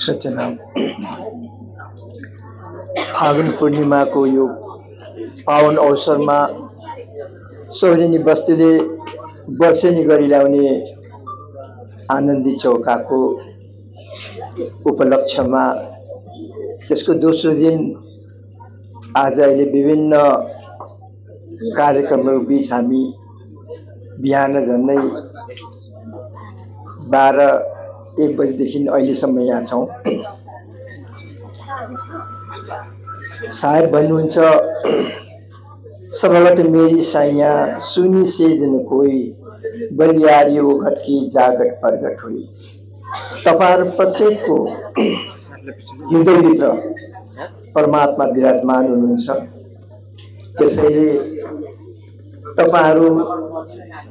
सत्यनाम फागुन पूर्णिमाको यो पावन अवसरमा सौरेनी बस्तीले वर्षेनी गरी ल्याउने आनन्दी चौकाको उपलक्ष्यमा त्यसको दोस्रो दिन आज अहिले विभिन्न कार्यक्रमहरू बीच हामी बिहान झन्डै 12-1 बजेदेखि अहिलेसम्म यहाँ छौँ। साहेब भन्नुहुन्छ सबैबाट मेरी साइया सुनी सेजन कोही बलियारियो घटकी जागट प्रगट हुई। तपाईहरु प्रत्येकको हृदयभित्र परमात्मा विराजमान हुनुहुन्छ। त्यसैले तपाईहरुको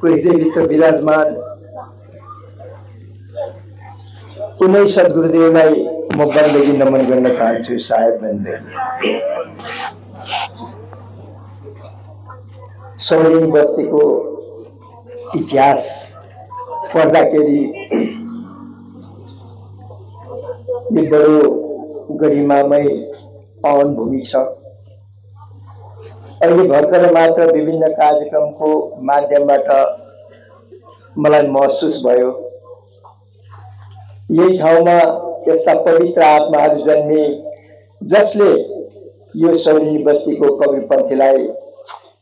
हृदयभित्र विराजमान कुनै सद्गुरुदेवलाई म बन्दगी नमन गर्न चाहन्छु। साहेब भन्दै सौरेनी बस्तीको इतिहास पढ्दाखेरि यो बडो गरिमामय पावन भूमि छ। अहिले भर्खर मात्र विभिन्न कार्यक्रमको माध्यमबाट मलाई महसुस भयो यही ठाउँमा यस्ता पवित्र आत्माहरू जन्मे जसले यो सौरेनी बस्तीको कविरपन्थीलाई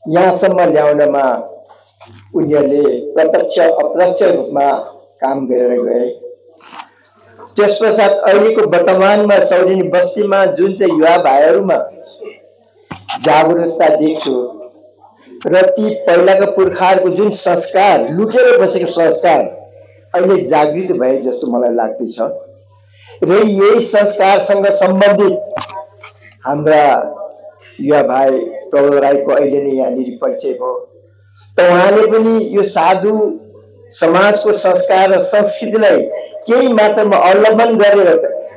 यहाँसम्म ल्याउनमा उनीहरूले प्रत्यक्ष अप्रत्यक्ष रूपमा काम गरेर गए। त्यसपश्चात अहिलेको वर्तमानमा सौरेनी बस्तीमा जुन चाहिँ युवा भाइहरूमा जागरुकता देख्छु र ती पहिलाका पुर्खाहरूको जुन संस्कार लुकेर बसेको संस्कार अहिले जागृत भए जस्तो मलाई लाग्दैछ र यही संस्कारसँग सम्बन्धित हाम्रा युवा भाइ प्रबल राईको अहिले नै यहाँनिर परिचय भयो। त उहाँले पनि यो साधु समाजको संस्कार र संस्कृतिलाई केही मात्रामा अवलम्बन गरेर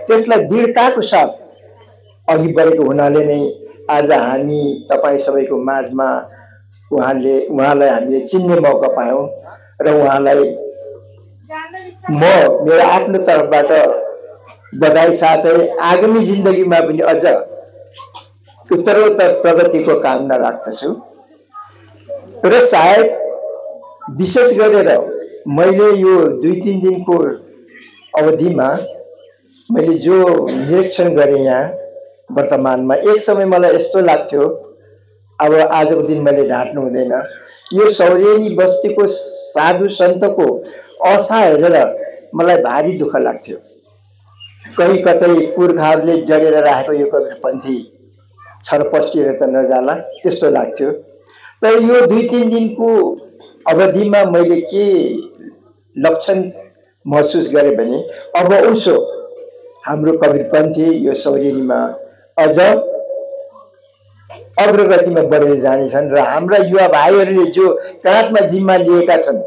त्यसलाई दृढताको साथ अघि बढेको हुनाले नै आज हामी तपाईँ सबैको माझमा उहाँलाई हामीले चिन्ने मौका पायौँ र उहाँलाई म मेरो आफ्नो तर्फबाट बधाई साथै आगामी जिन्दगीमा पनि अझ उत्तरोत्तर प्रगतिको कामना राख्दछु। र सायद विशेष गरेर मैले यो 2-3 दिनको अवधिमा मैले जो निरीक्षण गरेँ यहाँ वर्तमानमा एक समय मलाई यस्तो लाग्थ्यो अब आजको दिन मैले ढाँट्नु हुँदैन। यो सौरेनी बस्तीको साधु सन्तको अवस्था हेरेर मलाई भारी दुःख लाग्थ्यो। कहीँ कतै पुर्खाहरूले जडेर राखेको यो कविरपन्थी छरपस्टिएर त नजाला त्यस्तो लाग्थ्यो। तर यो 2-3 दिनको अवधिमा मैले के लक्षण महसुस गरेँ भने अब उसो हाम्रो कविरपन्थी यो सौरेनीमा अझ अग्रगतिमा बढेर जानेछन् र हाम्रा युवा भाइहरूले जो काँधमा जिम्मा लिएका छन्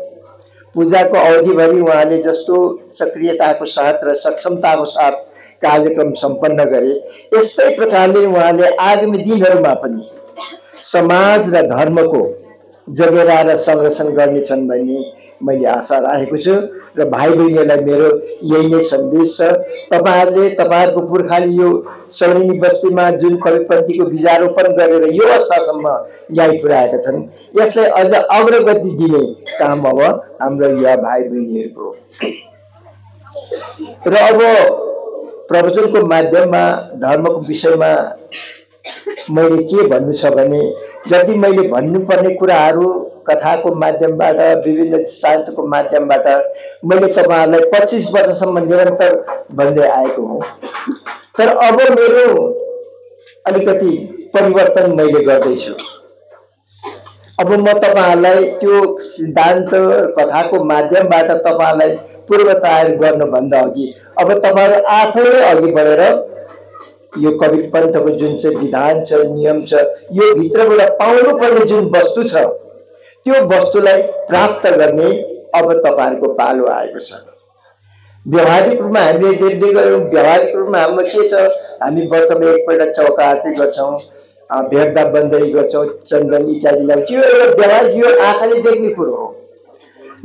पूजाको अवधिभरि उहाँले जस्तो सक्रियताको साथ र सक्षमताको साथ कार्यक्रम सम्पन्न गरे यस्तै प्रकारले उहाँले आगामी दिनहरूमा पनि समाज र धर्मको जगेरा र संरक्षण गर्नेछन् भन्ने मैले आशा राखेको छु। र भाइ बहिनीहरूलाई मेरो यही नै सन्देश छ। तपाईहरुले तपाईहरुको पुर्खाले यो सौरेनी बस्तीमा जुन कविरपन्थीको बीजारोपण गरेर यो अवस्थासम्म ल्याइ पुर्याएका छन् यसलाई अझ अग्रगति दिने काम अब हाम्रो युवा भाइ बहिनीहरूको। र अब प्रवचनको माध्यममा धर्मको विषयमा मैले के भन्नु छ भने जति मैले भन्नुपर्ने कुराहरू कथाको माध्यमबाट विभिन्न दृष्टान्तको माध्यमबाट मैले तपाईहरुलाई 25 वर्षसम्म निरन्तर भन्दै आएको हुँ। तर अब मेरो अलिकति परिवर्तन मैले गर्दैछु। अब म तपाईहरुलाई त्यो सिद्धान्त कथाको माध्यमबाट तपाईहरुलाई पूर्व तयारी गर्नुभन्दा अघि अब तपाईहरु आफैले अघि बढेर यो कविरपन्थको जुन चाहिँ विधान छ नियम छ यो भित्रबाट पाउनुपर्ने जुन वस्तु छ त्यो वस्तुलाई प्राप्त गर्ने अब तपाईहरुको पालो आएको छ। व्यवहारिक रूपमा हामीले देख्दै गयौं व्यवहारिक रूपमा हाम्रो के छ हामी वर्षमा एकपल्ट चौका आरती गर्छौं भेट्दा बन्दै गर्छौं चन्दन इत्यादि लाउँछौं यो एउटा व्यवहारिक यो आँखाले देख्ने कुरो हो।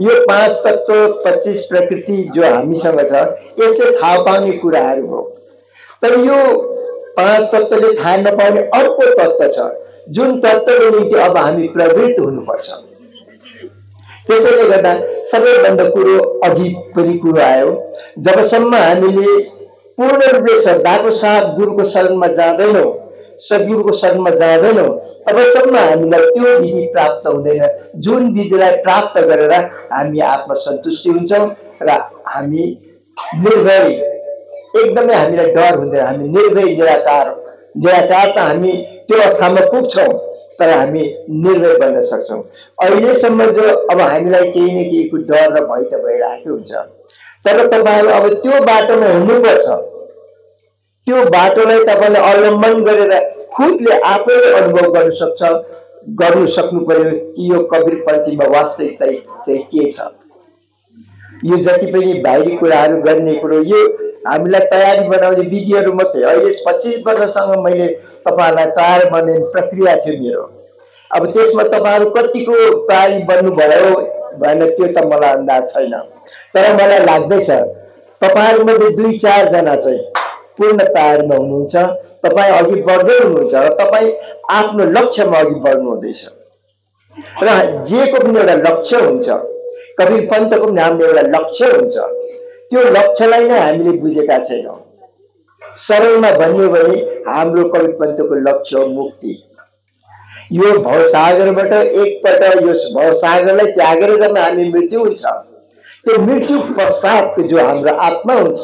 यो 5 तत्त्व 25 प्रकृति जो हामीसँग छ यसले थाहा पाउने कुराहरू हो। तर यो 5 तत्त्वले थाहा नपाउने अर्को तत्त्व छ जुन तत्त्वको निम्ति अब हामी प्रवृत्त हुनुपर्छ। त्यसैले गर्दा सबैभन्दा कुरो अघि पनि कुरो आयो, जबसम्म हामीले पूर्ण रूपले श्रद्धाको साथ गुरुको शरणमा जाँदैनौँ, सद्गुरुको शरणमा जाँदैनौँ, तबसम्म हामीलाई त्यो विधि प्राप्त हुँदैन जुन विधिलाई प्राप्त गरेर हामी आत्मसन्तुष्टि हुन्छौँ र हामी निर्भय, एकदमै हामीलाई डर हुँदैन, हामी निर्भय निराकार त हामी त्यो अवस्थामा पुग्छौँ तर हामी निर्भय बन्न सक्छौँ। अहिलेसम्म जो अब हामीलाई केही न केहीको डर र भय त भइरहेको हुन्छ, तर तपाईँहरू अब त्यो बाटोमा हुनुपर्छ। त्यो बाटोलाई तपाईँले अवलम्बन गरेर खुदले आफैले अनुभव गर्नु सक्नु पर्यो कि यो कबीरपन्थीमा वास्तविकता चाहिँ के छ। यो जति पनि बाहिरी कुराहरू गर्ने कुरो यो हामीलाई तयारी बनाउने विधिहरू मात्रै। अहिले 25 वर्षसँग मैले तपाईँहरूलाई तयार बनाउने प्रक्रिया थियो मेरो। अब त्यसमा तपाईँहरू कतिको तयारी बन्नुभयो भएन त्यो त मलाई अन्दाज छैन, तर मलाई लाग्दैछ तपाईँहरूमध्ये 2-4 जना चाहिँ पूर्ण तयारीमा हुनुहुन्छ। तपाईँ अघि बढ्दै हुनुहुन्छ र तपाईँ आफ्नो लक्ष्यमा अघि बढ्नु हुँदैछ र जेको पनि एउटा लक्ष्य हुन्छ, कबीरपन्थको पनि हाम्रो एउटा लक्ष्य हुन्छ। त्यो लक्ष्यलाई नै हामीले बुझेका छैनौँ। सरलमा भन्यो भने हाम्रो कबीरपन्थको लक्ष्य हो मुक्ति। यो भवसागरबाट एकपल्ट यो भवसागरलाई त्यागेर जब हामी मृत्यु हुन्छ, त्यो मृत्यु पश्चात जो हाम्रो आत्मा हुन्छ,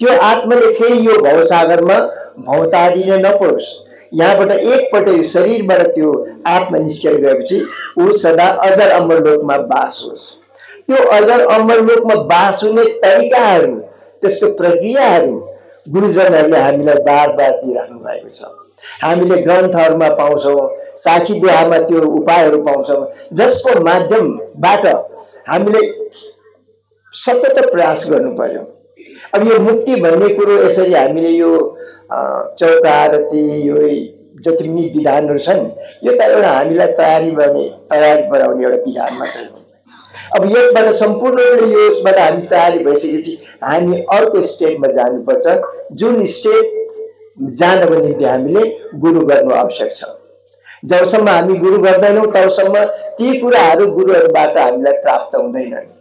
त्यो आत्माले फेरि यो भवसागरमा भौतारिन नपरोस्। यहाँबाट एकपल्ट यो शरीरबाट त्यो आत्मा निस्केर गएपछि ऊ सदा अजर अमर लोकमा बास होस्। त्यो अजर अमर लोकमा बास हुने तरिकाहरू, त्यसको प्रक्रियाहरू गुरुजनहरूले हामीलाई बार बार दिइराख्नु भएको छ। हामीले ग्रन्थहरूमा पाउँछौँ, साखी दोहामा त्यो उपायहरू पाउँछौँ जसको माध्यमबाट हामीले सतत प्रयास गर्नु पर्यो। अब यो मुक्ति भन्ने कुरो यसरी हामीले यो चौकारती यो जति पनि विधानहरू छन् यो त एउटा हामीलाई तयारी बनाउने एउटा विधान मात्रै हो। अब यसबाट सम्पूर्ण यसबाट हामी तयारी भइसकेपछि हामी अर्को स्टेपमा जानुपर्छ, जुन स्टेप जानको निम्ति हामीले गुरु गर्नु आवश्यक छ। जबसम्म हामी गुरु गर्दैनौँ तबसम्म ती कुराहरू गुरुहरूबाट हामीलाई प्राप्त हुँदैनन्।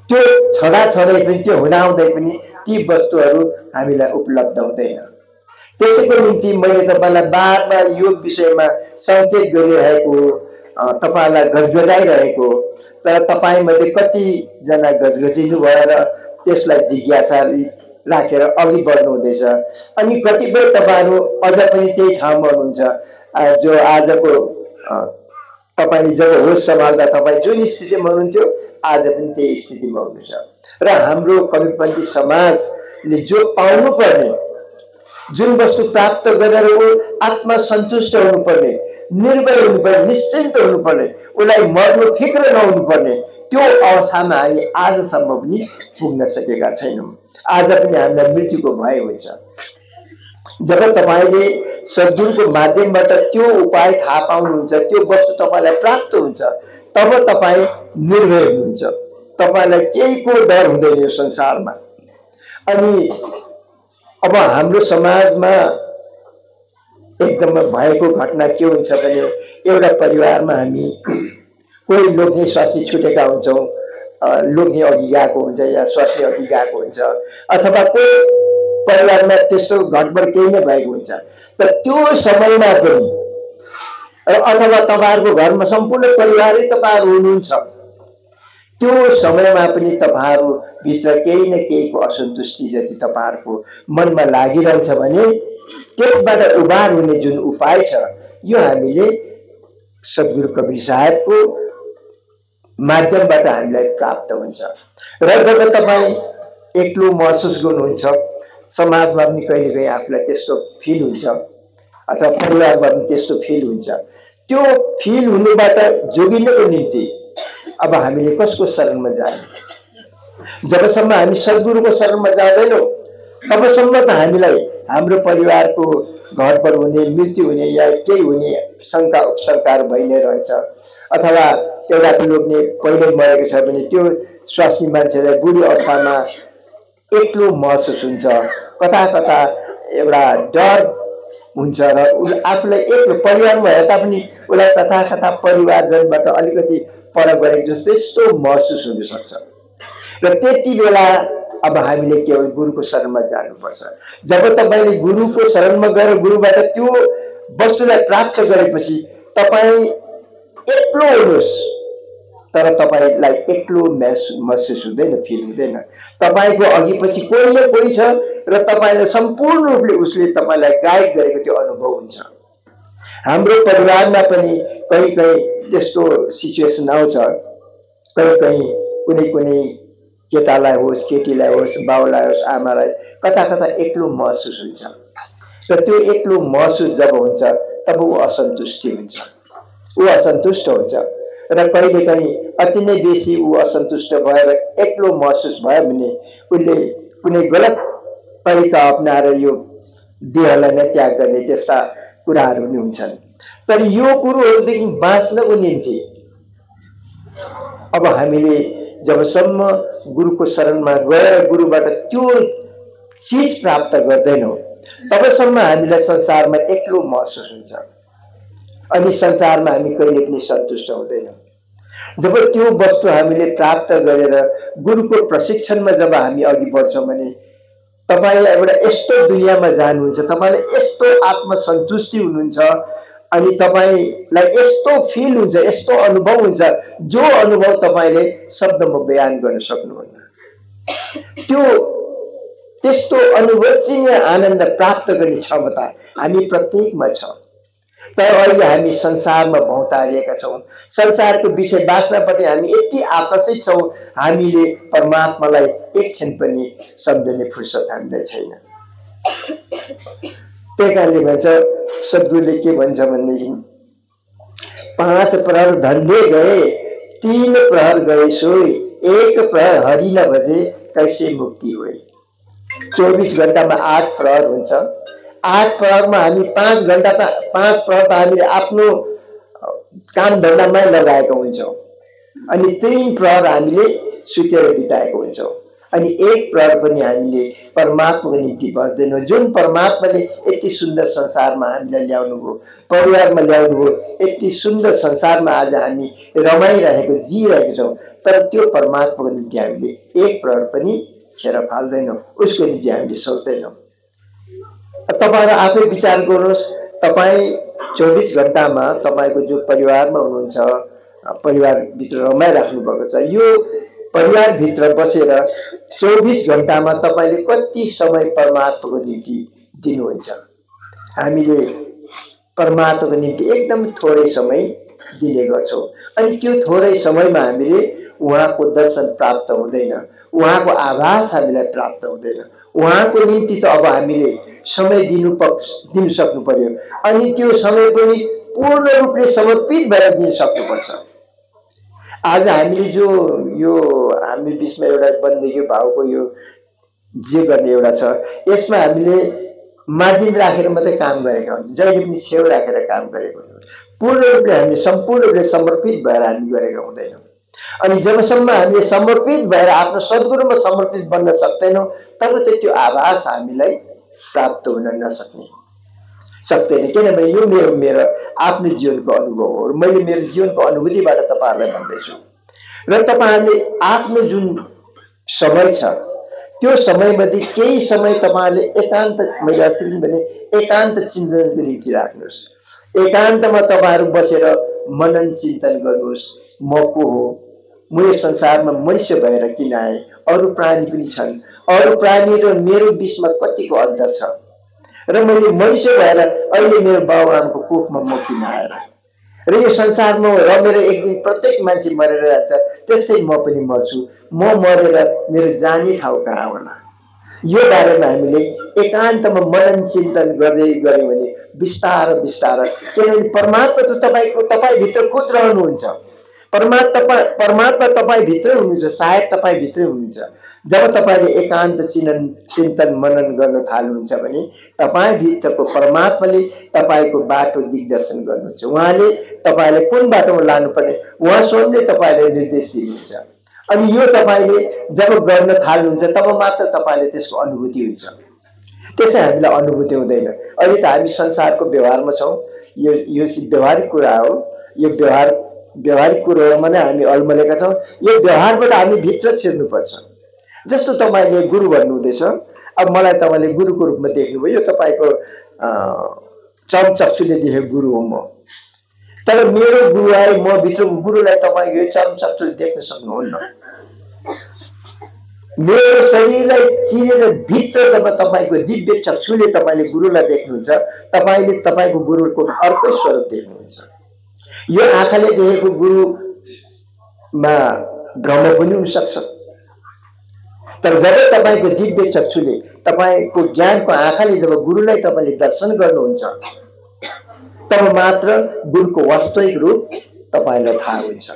त्यो छँदै पनि त्यो हुँदाहुँदै पनि ती वस्तुहरू हामीलाई उपलब्ध हुँदैन। त्यसैको निम्ति मैले तपाईँलाई बार बार यो विषयमा सङ्केत गरिरहेको, तपाईँलाई गजगजाइरहेको, तर तपाईँमध्ये कतिजना गजगजिनु भएर त्यसलाई जिज्ञासा राखेर अघि बढ्नु हुँदैछ। अनि कतिपय तपाईँहरू अझ पनि त्यही ठाउँमा हुनुहुन्छ जो आजको तपाईँले जब होस सम्हाल्दा तपाईँ जुन स्थितिमा हुनुहुन्थ्यो आज पनि त्यही स्थितिमा हुनुहुन्छ। र हाम्रो कबीरपन्थी समाजले जो पाउनुपर्ने, जुन वस्तु प्राप्त गरेर ऊ आत्मसन्तुष्ट हुनुपर्ने, निर्भय हुनुपर्ने, निश्चिन्त हुनुपर्ने, उसलाई मर्नु फिक्र नहुनुपर्ने, त्यो अवस्थामा हामी आजसम्म पनि पुग्न सकेका छैनौँ। आज पनि हामीलाई मृत्युको भय हुन्छ। जब तपाईँले सद्गुरुको माध्यमबाट त्यो उपाय थाहा पाउनुहुन्छ, त्यो वस्तु तपाईँलाई प्राप्त हुन्छ, तब तपाईँ निर्भय हुनुहुन्छ, तपाईँलाई केहीको डर हुँदैन यो संसारमा। अनि अब हाम्रो समाजमा एकदम भएको घटना के हुन्छ भने एउटा परिवारमा हामी कोही लोग्ने स्वास्नी छुटेका हुन्छौँ, लोग्ने अघि गएको हुन्छ या स्वास्नी अघि गएको हुन्छ, अथवा कोही परिवारमा त्यस्तो घटबड केही नै भएको हुन्छ। तर त्यो समयमा पनि अथवा तपाईँहरूको घरमा सम्पूर्ण परिवारै तपाईँहरू हुनुहुन्छ, त्यो समयमा पनि तपाईँहरूभित्र केही न केहीको असन्तुष्टि जति तपाईँहरूको मनमा लागिरहन्छ भने त्यसबाट उबार हुने जुन उपाय छ यो हामीले सद्गुरु कबीर साहेबको माध्यमबाट हामीलाई प्राप्त हुन्छ। र जब तपाईँ एक्लो महसुस गर्नुहुन्छ, समाजमा पनि कहिलेकाहीँ आफूलाई त्यस्तो फिल हुन्छ अथवा परिवारमा पनि त्यस्तो फिल हुन्छ, त्यो फिल हुनुबाट जोगिनको निम्ति अब हामीले कसको शरणमा जाने? जबसम्म हामी सद्गुरुको शरणमा जाँदैनौँ तबसम्म त हामीलाई हाम्रो परिवारको घटबड हुने, मृत्यु हुने या केही हुने शङ्का उपशङ्काहरू भइ नै रहन्छ, अथवा एउटा लोग्ने पहिल्यै मरेको छ भने त्यो स्वास्नी मान्छेलाई बुढी अवस्थामा एक्लो महसुस हुन्छ, कता कता एउटा डर हुन्छ र आफूलाई एक्लो परिवारमा भए तापनि उसलाई कता कता परिवारजनबाट अलिकति पर गरेको जस्तो यस्तो महसुस हुनसक्छ। र त्यति बेला अब हामीले केवल गुरुको शरणमा जानुपर्छ। जब तपाईँले गुरुको शरणमा गएर गुरुबाट त्यो वस्तुलाई प्राप्त गरेपछि तपाईँ एक्लो हुनुहोस्, तर तपाईँलाई एक्लो महसुस हुँदैन, फिल हुँदैन। तपाईँको अघि पछि कोही न कोही छ र तपाईँलाई सम्पूर्ण रूपले उसले तपाईँलाई गाइड गरेको त्यो अनुभव हुन्छ। हाम्रो परिवारमा पनि कहीँ कहीँ त्यस्तो सिचुएसन आउँछ। कहीँ कहीँ कुनै कुनै केटालाई होस्, केटीलाई होस्, बाउलाई होस्, आमालाई कता कता एक्लो महसुस हुन्छ र त्यो एक्लो महसुस जब हुन्छ तब ऊ असन्तुष्टि हुन्छ, ऊ असन्तुष्ट हुन्छ र कहिलेकाहीँ अति नै बेसी ऊ असन्तुष्ट भएर एक्लो महसुस भयो भने उसले कुनै गलत तरिका अपनाएर यो देहलाई नै त्याग गर्ने त्यस्ता कुराहरू पनि हुन्छन्। तर यो कुरोहरूदेखि बाँच्नको निम्ति अब हामीले जबसम्म गुरुको शरणमा गएर गुरुबाट त्यो चिज प्राप्त गर्दैनौँ तबसम्म हामीलाई संसारमा एक्लो महसुस हुन्छ अनि संसारमा हामी कहिले पनि सन्तुष्ट हुँदैनौँ। जब त्यो वस्तु हामीले प्राप्त गरेर गुरुको प्रशिक्षणमा जब हामी अघि बढ्छौँ भने तपाईलाई एउटा यस्तो दुनियाँमा जानुहुन्छ, तपाईलाई यस्तो आत्मसन्तुष्टि हुनुहुन्छ अनि तपाईलाई यस्तो फिल हुन्छ, यस्तो अनुभव हुन्छ जो अनुभव तपाईले शब्दमा बयान गर्न सक्नुहुन्न। त्यो त्यस्तो अनिर्वचनीय आनन्द प्राप्त गर्ने क्षमता हामी प्रत्येकमा छ। तर अहिले हामी संसारमा भौतारिएका छौँ, संसारको विषय वासनापट्टि हामी यति आकर्षित छौँ, हामीले परमात्मालाई एक क्षण पनि सम्झने फुर्सद हामीलाई छैन। त्यही कारणले भन्छ सद्गुरुले के भन्छ भनेदेखि 5 प्रहर धन्धे गए 3 प्रहर गए सोई, 1 प्रहर हरि न भजे कैसे मुक्ति होई। 24 घण्टामा 8 प्रहर हुन्छ। 8 प्रहरमा हामी 5 प्रहर त हामीले आफ्नो काम धन्दामै लगाएका हुन्छौँ अनि 3 प्रहर हामीले सुतेर बिताएको हुन्छौँ अनि 1 प्रहर पनि हामीले परमात्माको निम्ति बस्दैनौँ। जुन परमात्माले यति सुन्दर संसारमा हामीलाई ल्याउनु भयो, परिवारमा ल्याउनु भयो, यति सुन्दर संसारमा आज हामी रमाइरहेको जिरहेको छौँ, तर त्यो परमात्माको निम्ति हामीले 1 प्रहर पनि खेर फाल्दैनौँ, उसको निम्ति हामीले सोच्दैनौँ। तपाईहरु आफै विचार गर्नुहोस्, तपाईँ 24 घण्टामा तपाईको जो परिवारमा हुनुहुन्छ, परिवारभित्र रमाइराख्नु भएको छ, यो परिवारभित्र बसेर 24 घण्टामा तपाईले कति समय परमात्माको निम्ति दिनुहुन्छ? हामीले परमात्माको निम्ति एकदम थोरै समय दिने गर्छौँ अनि त्यो थोरै समयमा हामीले उहाँको दर्शन प्राप्त हुँदैन, उहाँको आभास हामीलाई प्राप्त हुँदैन। उहाँको निम्ति त अब हामीले समय दिनु सक्नु पर्यो अनि त्यो समय पनि पूर्ण रूपले समर्पित भएर दिन सक्नुपर्छ। आज हामीले जो यो हामी बिचमा एउटा बन्दगी भावको यो जे गर्ने एउटा छ, यसमा हामीले मार्जिन राखेर मात्रै काम गरेका हुन्छौँ, जहिले पनि छेउ राखेर काम गरेको हुन्छौँ। पूर्ण रूपले हामी सम्पूर्ण रूपले समर्पित भएर हामी गरेका हुँदैनौँ अनि जबसम्म हामीले समर्पित भएर आफ्नो सद्गुरुमा समर्पित बन्न सक्दैनौँ तब त त्यो आभास हामीलाई प्राप्त हुन सक्दैन। किनभने यो मेरो आफ्नो जीवनको अनुभव हो र मैले मेरो जीवनको अनुभूतिबाट तपाईहरुलाई भन्दैछु र तपाईहरुले आफ्नो जुन समय छ त्यो समयमध्ये केही समय तपाईहरुले एकान्त, मैले अस्ति पनि भने, एकान्त चिन्तनको निम्ति राख्नुहोस्। एकान्तमा तपाईहरु बसेर मनन चिन्तन गर्नुहोस्, म को हो, म यो संसारमा मनुष्य भएर किन आए, अरू प्राणी पनि छन्, अरू प्राणी र मेरो बीचमा कतिको अन्तर छ र मैले मनुष्य भएर अहिले मेरो बाबुआमाको कोखमा म किन आएर, र यो संसारमा रमेर एक दिन प्रत्येक मान्छे मरेर जान्छ, त्यस्तै म पनि मर्छु, म मरेर मेरो जाने ठाउँ कहाँ होला। यो बारेमा हामीले एकान्तमा मनन चिन्तन गर्दै गऱ्यौँ भने बिस्तार बिस्तार, किनभने परमात्मा त तपाईभित्र खुद रहनुहुन्छ, परमात्मा तपाईँ भित्रै हुनुहुन्छ, सायद तपाईँ भित्रै हुनुहुन्छ। जब तपाईँले एकान्त चिन्तन मनन गर्न थाल्नुहुन्छ भने तपाईँ भित्रको परमात्माले तपाईँको बाटो दिग्दर्शन गर्नुहुन्छ। उहाँले तपाईँलाई कुन बाटोमा लानुपर्ने उहाँ स्वयंले तपाईँलाई निर्देश दिनुहुन्छ। अनि यो तपाईँले जब गर्न थाल्नुहुन्छ तब मात्र तपाईँले त्यसको अनुभूति हुन्छ। त्यसै हामीलाई अनुभूति हुँदैन। अहिले त हामी संसारको व्यवहारमा छौँ। यो व्यवहारिक कुरा हो। यो व्यवहारिक कुरोहरूमा नै हामी अल्मलेका छौँ। यो व्यवहारबाट हामी भित्र छिर्नुपर्छ। जस्तो तपाईँले गुरु भन्नुहुँदैछ, अब मलाई तपाईँले गुरुको रूपमा देख्नुभयो, यो तपाईँको चमचक्षुले देखेको गुरु हो म। तर मेरो गुरुलाई, म भित्रको गुरुलाई तपाईँ यो चमचक्षुले देख्न सक्नुहुन्न। मेरो शरीरलाई चिरेर भित्र जब तपाईँको दिव्य चक्षुले तपाईँले गुरुलाई देख्नुहुन्छ, तपाईँले तपाईँको गुरुको अर्कै स्वरूप देख्नुहुन्छ। यो आँखाले देखेको गुरुमा भ्रम पनि हुन सक्छ। तर जब तपाईँको दिव्य चक्षुले, तपाईँको ज्ञानको आँखाले जब गुरुलाई तपाईँले दर्शन गर्नुहुन्छ तब मात्र गुरुको वास्तविक रूप तपाईँलाई थाहा हुन्छ।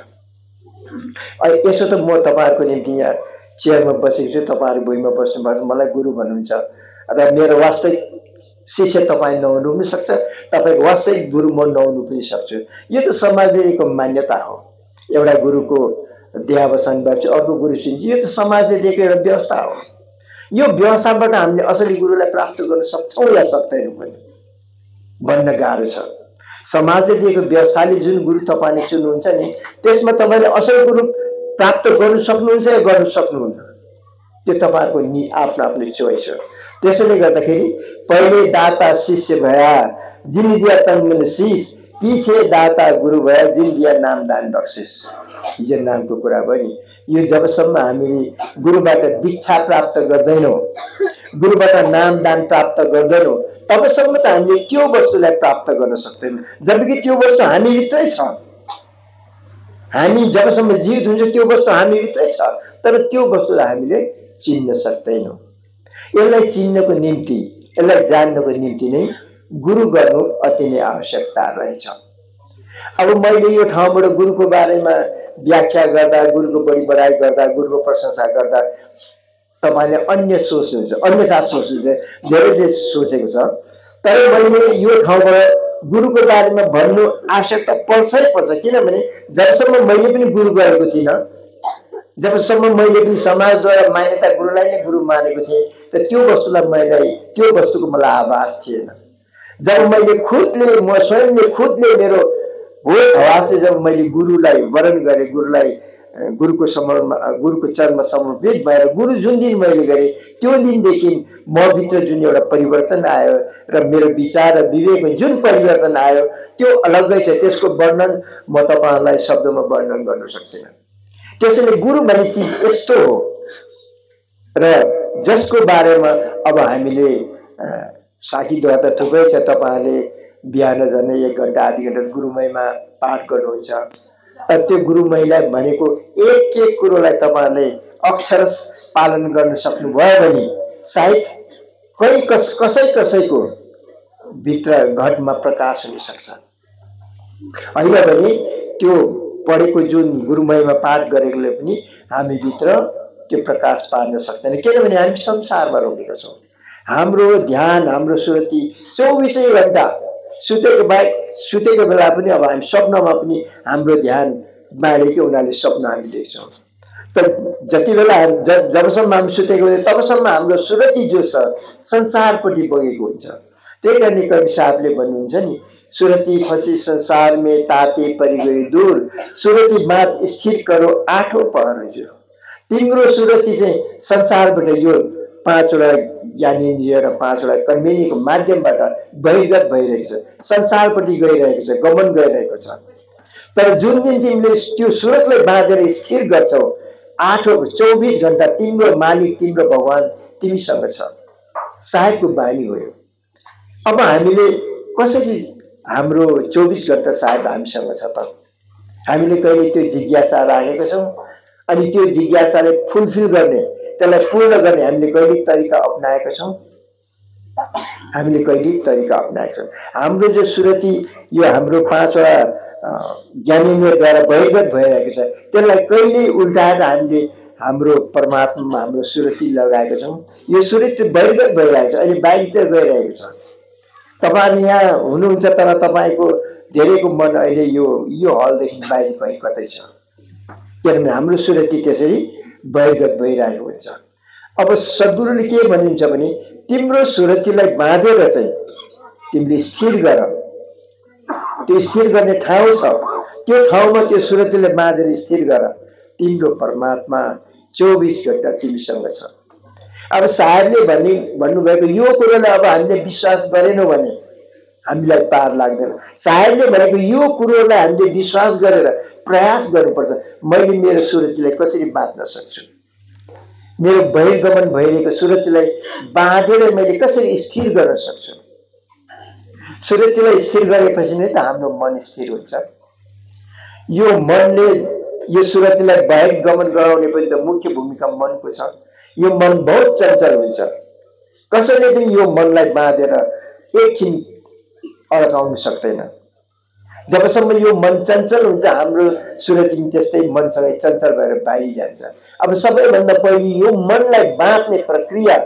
यसो त म तपाईँहरूको निम्ति यहाँ चेयरमा बसेको छु, तपाईँहरू भुइँमा बस्नुपर्छ, मलाई गुरु भन्नुहुन्छ। अथवा मेरो वास्तविक शिष्य तपाईँ नहुनु पनि सक्छ, तपाईँको वास्तविक गुरु म नहुनु पनि सक्छु। यो त समाजले मान्यता हो। एउटा गुरुको देहावसान भएपछि अर्को गुरु चिन्छ, यो त समाजले दिएको एउटा व्यवस्था हो। यो व्यवस्थाबाट हामीले असली गुरुलाई प्राप्त गर्न सक्छौँ या सक्दैनौँ पनि भन्न गाह्रो छ। समाजले दिएको व्यवस्थाले जुन गुरु तपाईँले चुन्नुहुन्छ नि, त्यसमा तपाईँले असल गुरु प्राप्त गर्नु सक्नुहुन्छ या गर्नु सक्नुहुन्न, त्यो तपाईँहरूको आफ्नो आफ्नो चोइस हो। त्यसैले गर्दाखेरि पहिले दाता शिष्य भया जिन दिया तन मन शीश, पीछे दाता गुरु भया जिन दिया नाम दान बख्शिस। हिजो नामको कुरा भयो नि। यो जबसम्म हामीले गुरुबाट दीक्षा प्राप्त गर्दैनौँ, गुरुबाट नाम दान प्राप्त गर्दैनौँ, तबसम्म त हामीले त्यो वस्तुलाई प्राप्त गर्न सक्दैनौँ, जबकि त्यो वस्तु हामीभित्रै छ। हामी जबसम्म जीवित हुन्छ त्यो वस्तु हामीभित्रै छ, तर त्यो वस्तुलाई हामीले चिन्न सक्दैनौँ। यसलाई चिन्नको निम्ति, यसलाई जान्नको निम्ति नै गुरु गर्नु अति नै आवश्यकता रहेछ। अब मैले यो ठाउँबाट गुरुको बारेमा व्याख्या गर्दा, गुरुको बढी बढाइ गर्दा, गुरुको प्रशंसा गर्दा तपाईँले अन्य सोच्नुहुन्छ, अन्यथा सोच्नुहुन्छ, धेरैले सोचेको छ। तर मैले यो ठाउँबाट गुरुको बारेमा भन्नु आवश्यकता पर्छै पर्छ, किनभने जबसम्म मैले पनि गुरु गएको थिइनँ, जबसम्म मैले पनि समाजद्वारा मान्यता गुरुलाई नै गुरु मानेको थिएँ, त त्यो वस्तुको मलाई आभास थिएन। जब मैले खुदले, म स्वयंले खुदले मेरो होस हवासले जब मैले गुरुलाई वरण गरेँ, गुरुको चरणमा समर्पित भएर गुरु जुन दिन मैले गरेँ, त्यो दिनदेखि म भित्र जुन एउटा परिवर्तन आयो र मेरो विचार र विवेकमा जुन परिवर्तन आयो त्यो अलग्गै छ। त्यसको वर्णन म तपाईँहरूलाई शब्दमा वर्णन गर्न सक्दिनँ। त्यसैले गुरु भन्ने चिज यस्तो हो र जसको बारेमा अब हामीले साखीद्वारा त थुप्रै छ। तपाईँहरूले बिहान झन्डै 1 घन्टा आधी घन्टा गुरुमयमा पाठ गर्नुहुन्छ। त्यो गुरुमयलाई भनेको एक कुरोलाई तपाईँहरूले अक्षरश पालन गर्न सक्नुभयो भने सायद कसैको भित्र घटमा प्रकाश हुन सक्छ। होइन भने त्यो पढेको जुन गुरुमयमा पाठ गरेकोले पनि हामी भित्र त्यो प्रकाश पार्न सक्दैन, किनभने हामी संसारमा रोकेका छौँ। हाम्रो ध्यान, हाम्रो सुरति 24 घण्टा सुतेको बेला पनि, अब हामी स्वप्नमा पनि हाम्रो ध्यान बाँडेकै हुनाले स्वप्न हामी देख्छौँ। त जति बेला जबसम्म हामी सुतेको हुन्छ तबसम्म हाम्रो सुरति जो छ संसारपट्टि बगेको हुन्छ। त्यही कारणले कवि साहबले भन्नुहुन्छ नि, सुरति फसी संसार में ताते परि गई दूर, सुरति बात स्थिर करो आठौं पहर जो। तिम्रो सुरति चाहिँ संसारबाट यो 5वटा ज्ञानेन्द्रिय र 5वटा कर्मेन्द्रियको माध्यमबाट बहिर्गत भइरहेको छ, संसारपट्टि गइरहेको छ, गमन गरिरहेको छ। तर जुन दिन तिमीले त्यो सुरतलाई बाँधेर स्थिर गर्छौ, 24 घण्टा तिम्रो मालिक, तिम्रो भगवान तिमीसँग छ। साहेबको बानी हो यो। अब हामीले कसरी हाम्रो 24 घण्टा साहेब हामीसँग छ त? हामीले कहिले त्यो जिज्ञासा राखेका छौँ? अनि त्यो जिज्ञासाले फुलफिल गर्ने, त्यसलाई पूर्ण गर्ने हामीले कहिले तरिका अपनाएका छौँ? हामीले कहिले तरिका अपनाएका छौँ? हाम्रो जो सुरति, यो हाम्रो 5वटा ज्ञानेन्द्रद्वारा बहिर्गत भइरहेको छ, त्यसलाई कहिले उल्टाएर हामीले हाम्रो परमात्मामा हाम्रो सुरती लगाएको छौँ। यो सुरती बहिर्गत भइरहेको छ, अहिले बाहिरतिर गइरहेको छ। तपाईँ यहाँ हुनुहुन्छ तर तपाईँको धेरैको मन अहिले यो हलदेखि बाहिर भइ कतै छ, किनभने हाम्रो सुरती त्यसरी बहिर्गत भइरहेको हुन्छ। अब सद्गुरुले के भन्नुहुन्छ भने तिम्रो सुरतीलाई बाँधेर चाहिँ तिमीले स्थिर गर, त्यो स्थिर गर्ने ठाउँ छ, त्यो ठाउँमा त्यो सुरतीलाई बाँधेर स्थिर गर, तिम्रो परमात्मा 24 घण्टा तिमीसँग छ। अब साहेबले भन्नुभएको यो कुरोलाई अब हामीले विश्वास गरेनौँ भने हामीलाई पार लाग्दैन। साहेबले भनेको यो कुरोलाई हामीले विश्वास गरेर प्रयास गर्नुपर्छ। मैले मेरो सुरतीलाई कसरी बाँध्न सक्छु, मेरो बहिर्गमन भइरहेको सुरतीलाई बाँधेर मैले कसरी स्थिर गर्न सक्छु। सुरतीलाई स्थिर गरेपछि नै त हाम्रो मन स्थिर हुन्छ। यो मनले यो सुरतीलाई बहिर्गमन गराउने पनि त मुख्य भूमिका मनको छ। यो मन बहुत चञ्चल हुन्छ, कसैले पनि यो मनलाई बाँधेर एकछिन अड्काउन सक्दैन। जबसम्म यो मन चञ्चल हुन्छ हाम्रो सुरती पनि त्यस्तै मनसँगै चञ्चल भएर बाहिर जान्छ। अब सबैभन्दा पहिले यो मनलाई बाँध्ने प्रक्रिया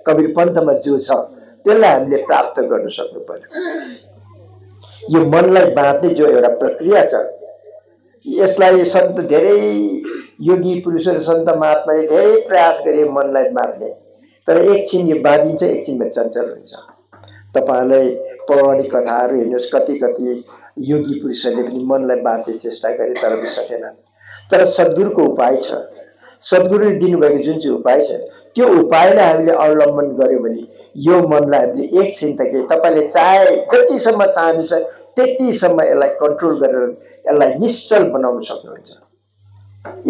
कबीर पन्थमा जो छ त्यसलाई हामीले प्राप्त गर्न सक्नु पर्यो। यो मनलाई बाँध्ने जो एउटा प्रक्रिया छ यसलाई सन्त धेरै योगी पुरुषहरू सन्त महात्माले धेरै प्रयास गरे मनलाई बाँध्ने, तर एकछिन यो बाँधिन्छ, एकछिनमा चञ्चल हुन्छ। तपाईहरुलाई पौराणिक कथाहरू हेर्नुहोस्, कति योगी पुरुषहरूले पनि मनलाई बाँध्ने चेष्टा गरे तर पनि सकेन। तर सद्गुरुको उपाय छ, सद्गुरुले दिनुभएको जुन चाहिँ उपाय छ त्यो उपायलाई हामीले अवलम्बन गर्यो भने यो मनलाई हामीले एकछिन त के तपाईले चाहे जतिसम्म चाहनुहुन्छ त्यतिसम्म यसलाई कन्ट्रोल गरेर यसलाई निश्चल बनाउन सक्नुहुन्छ,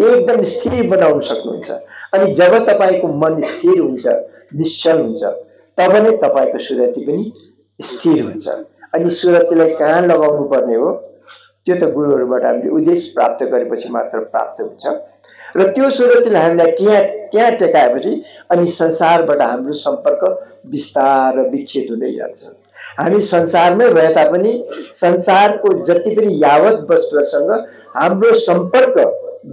एकदम स्थिर बनाउन सक्नुहुन्छ। अनि जब तपाईको मन स्थिर हुन्छ, निश्चल हुन्छ, तब नै तपाईको सुरती पनि स्थिर हुन्छ। अनि सुरतीलाई कहाँ लगाउनु पर्ने हो त्यो त गुरुहरुबाट हामीले उद्देश्य प्राप्त गरेपछि मात्र प्राप्त हुन्छ। र त्यो सुरतीलाई हामीलाई त्यहाँ टेकाएपछि अनि संसारबाट हाम्रो सम्पर्क बिस्तार विच्छेद हुँदै जान्छ। हामी संसारमै भए तापनि संसारको जति पनि यावत वस्तुहरुसँग हाम्रो सम्पर्क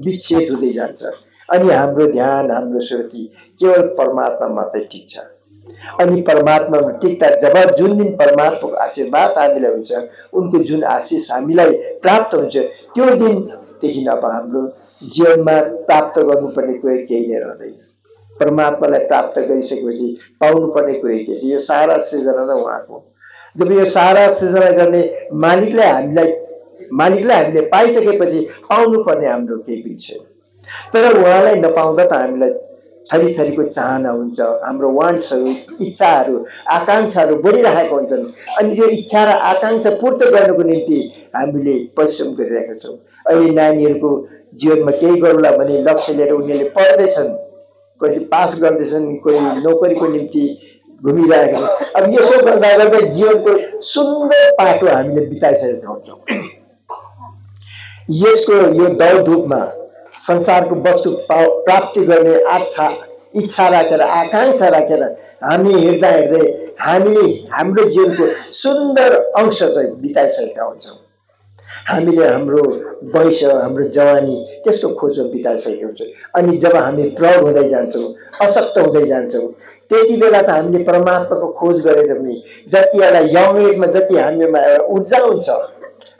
विच्छेद हुँदै जान्छ अनि हाम्रो ध्यान हाम्रो सुरती केवल परमात्मा मात्रै टिक्छ। अनि परमात्मामा टिक्दा जब जुन दिन परमात्माको आशीर्वाद हामीलाई हुन्छ, उनको जुन आशिष हामीलाई प्राप्त हुन्छ, त्यो दिनदेखि अब हाम्रो जीवनमा प्राप्त गर्नुपर्ने कुरै केही नै रहँदैन। परमात्मालाई प्राप्त गरिसकेपछि पाउनुपर्ने कुरै के छ? यो सारा सृजना त उहाँको। जब यो सारा सृजना गर्ने मालिकलाई हामीले पाइसकेपछि पाउनुपर्ने हाम्रो केही पनि छैन। तर उहाँलाई नपाउँदा त हामीलाई थरी थरीको चाहना हुन्छ, हाम्रो वान्ट्सहरू, इच्छाहरू, आकांक्षाहरू बढिरहेका हुन्छन्। अनि यो इच्छा र आकांक्षा पूर्ति गर्नको निम्ति हामीले परिश्रम गरिरहेका छौँ। अहिले नानीहरूको जीवनमा केही गरौँला भने लक्ष्य लिएर उनीहरूले पढ्दैछन्, कोही पास गर्दैछन्, कोही नोकरीको निम्ति घुमिरहेका छन्। अब यसो गर्दा गर्दा जीवनको सुन्दर पाटो हामीले बिताइसकेका हुन्छौँ। यसको यो दौडधुपमा संसारको वस्तु प्राप्ति गर्ने इच्छा राखेर आकांक्षा राखेर हामी हिँड्दा हिँड्दै हामीले हाम्रो जीवनको सुन्दर अंश चाहिँ बिताइसकेका हुन्छौँ। हामीले हाम्रो वयस, हाम्रो जवानी त्यसको खोजमा बिताइसकेका हुन्छौँ। अनि जब हामी प्रौढ हुँदै जान्छौँ, अशक्त हुँदै जान्छौँ, त्यति बेला त हामीले परमात्माको खोज गरेर पनि जति एउटा यङ एजमा जति हामीमा एउटा ऊर्जा हुन्छ,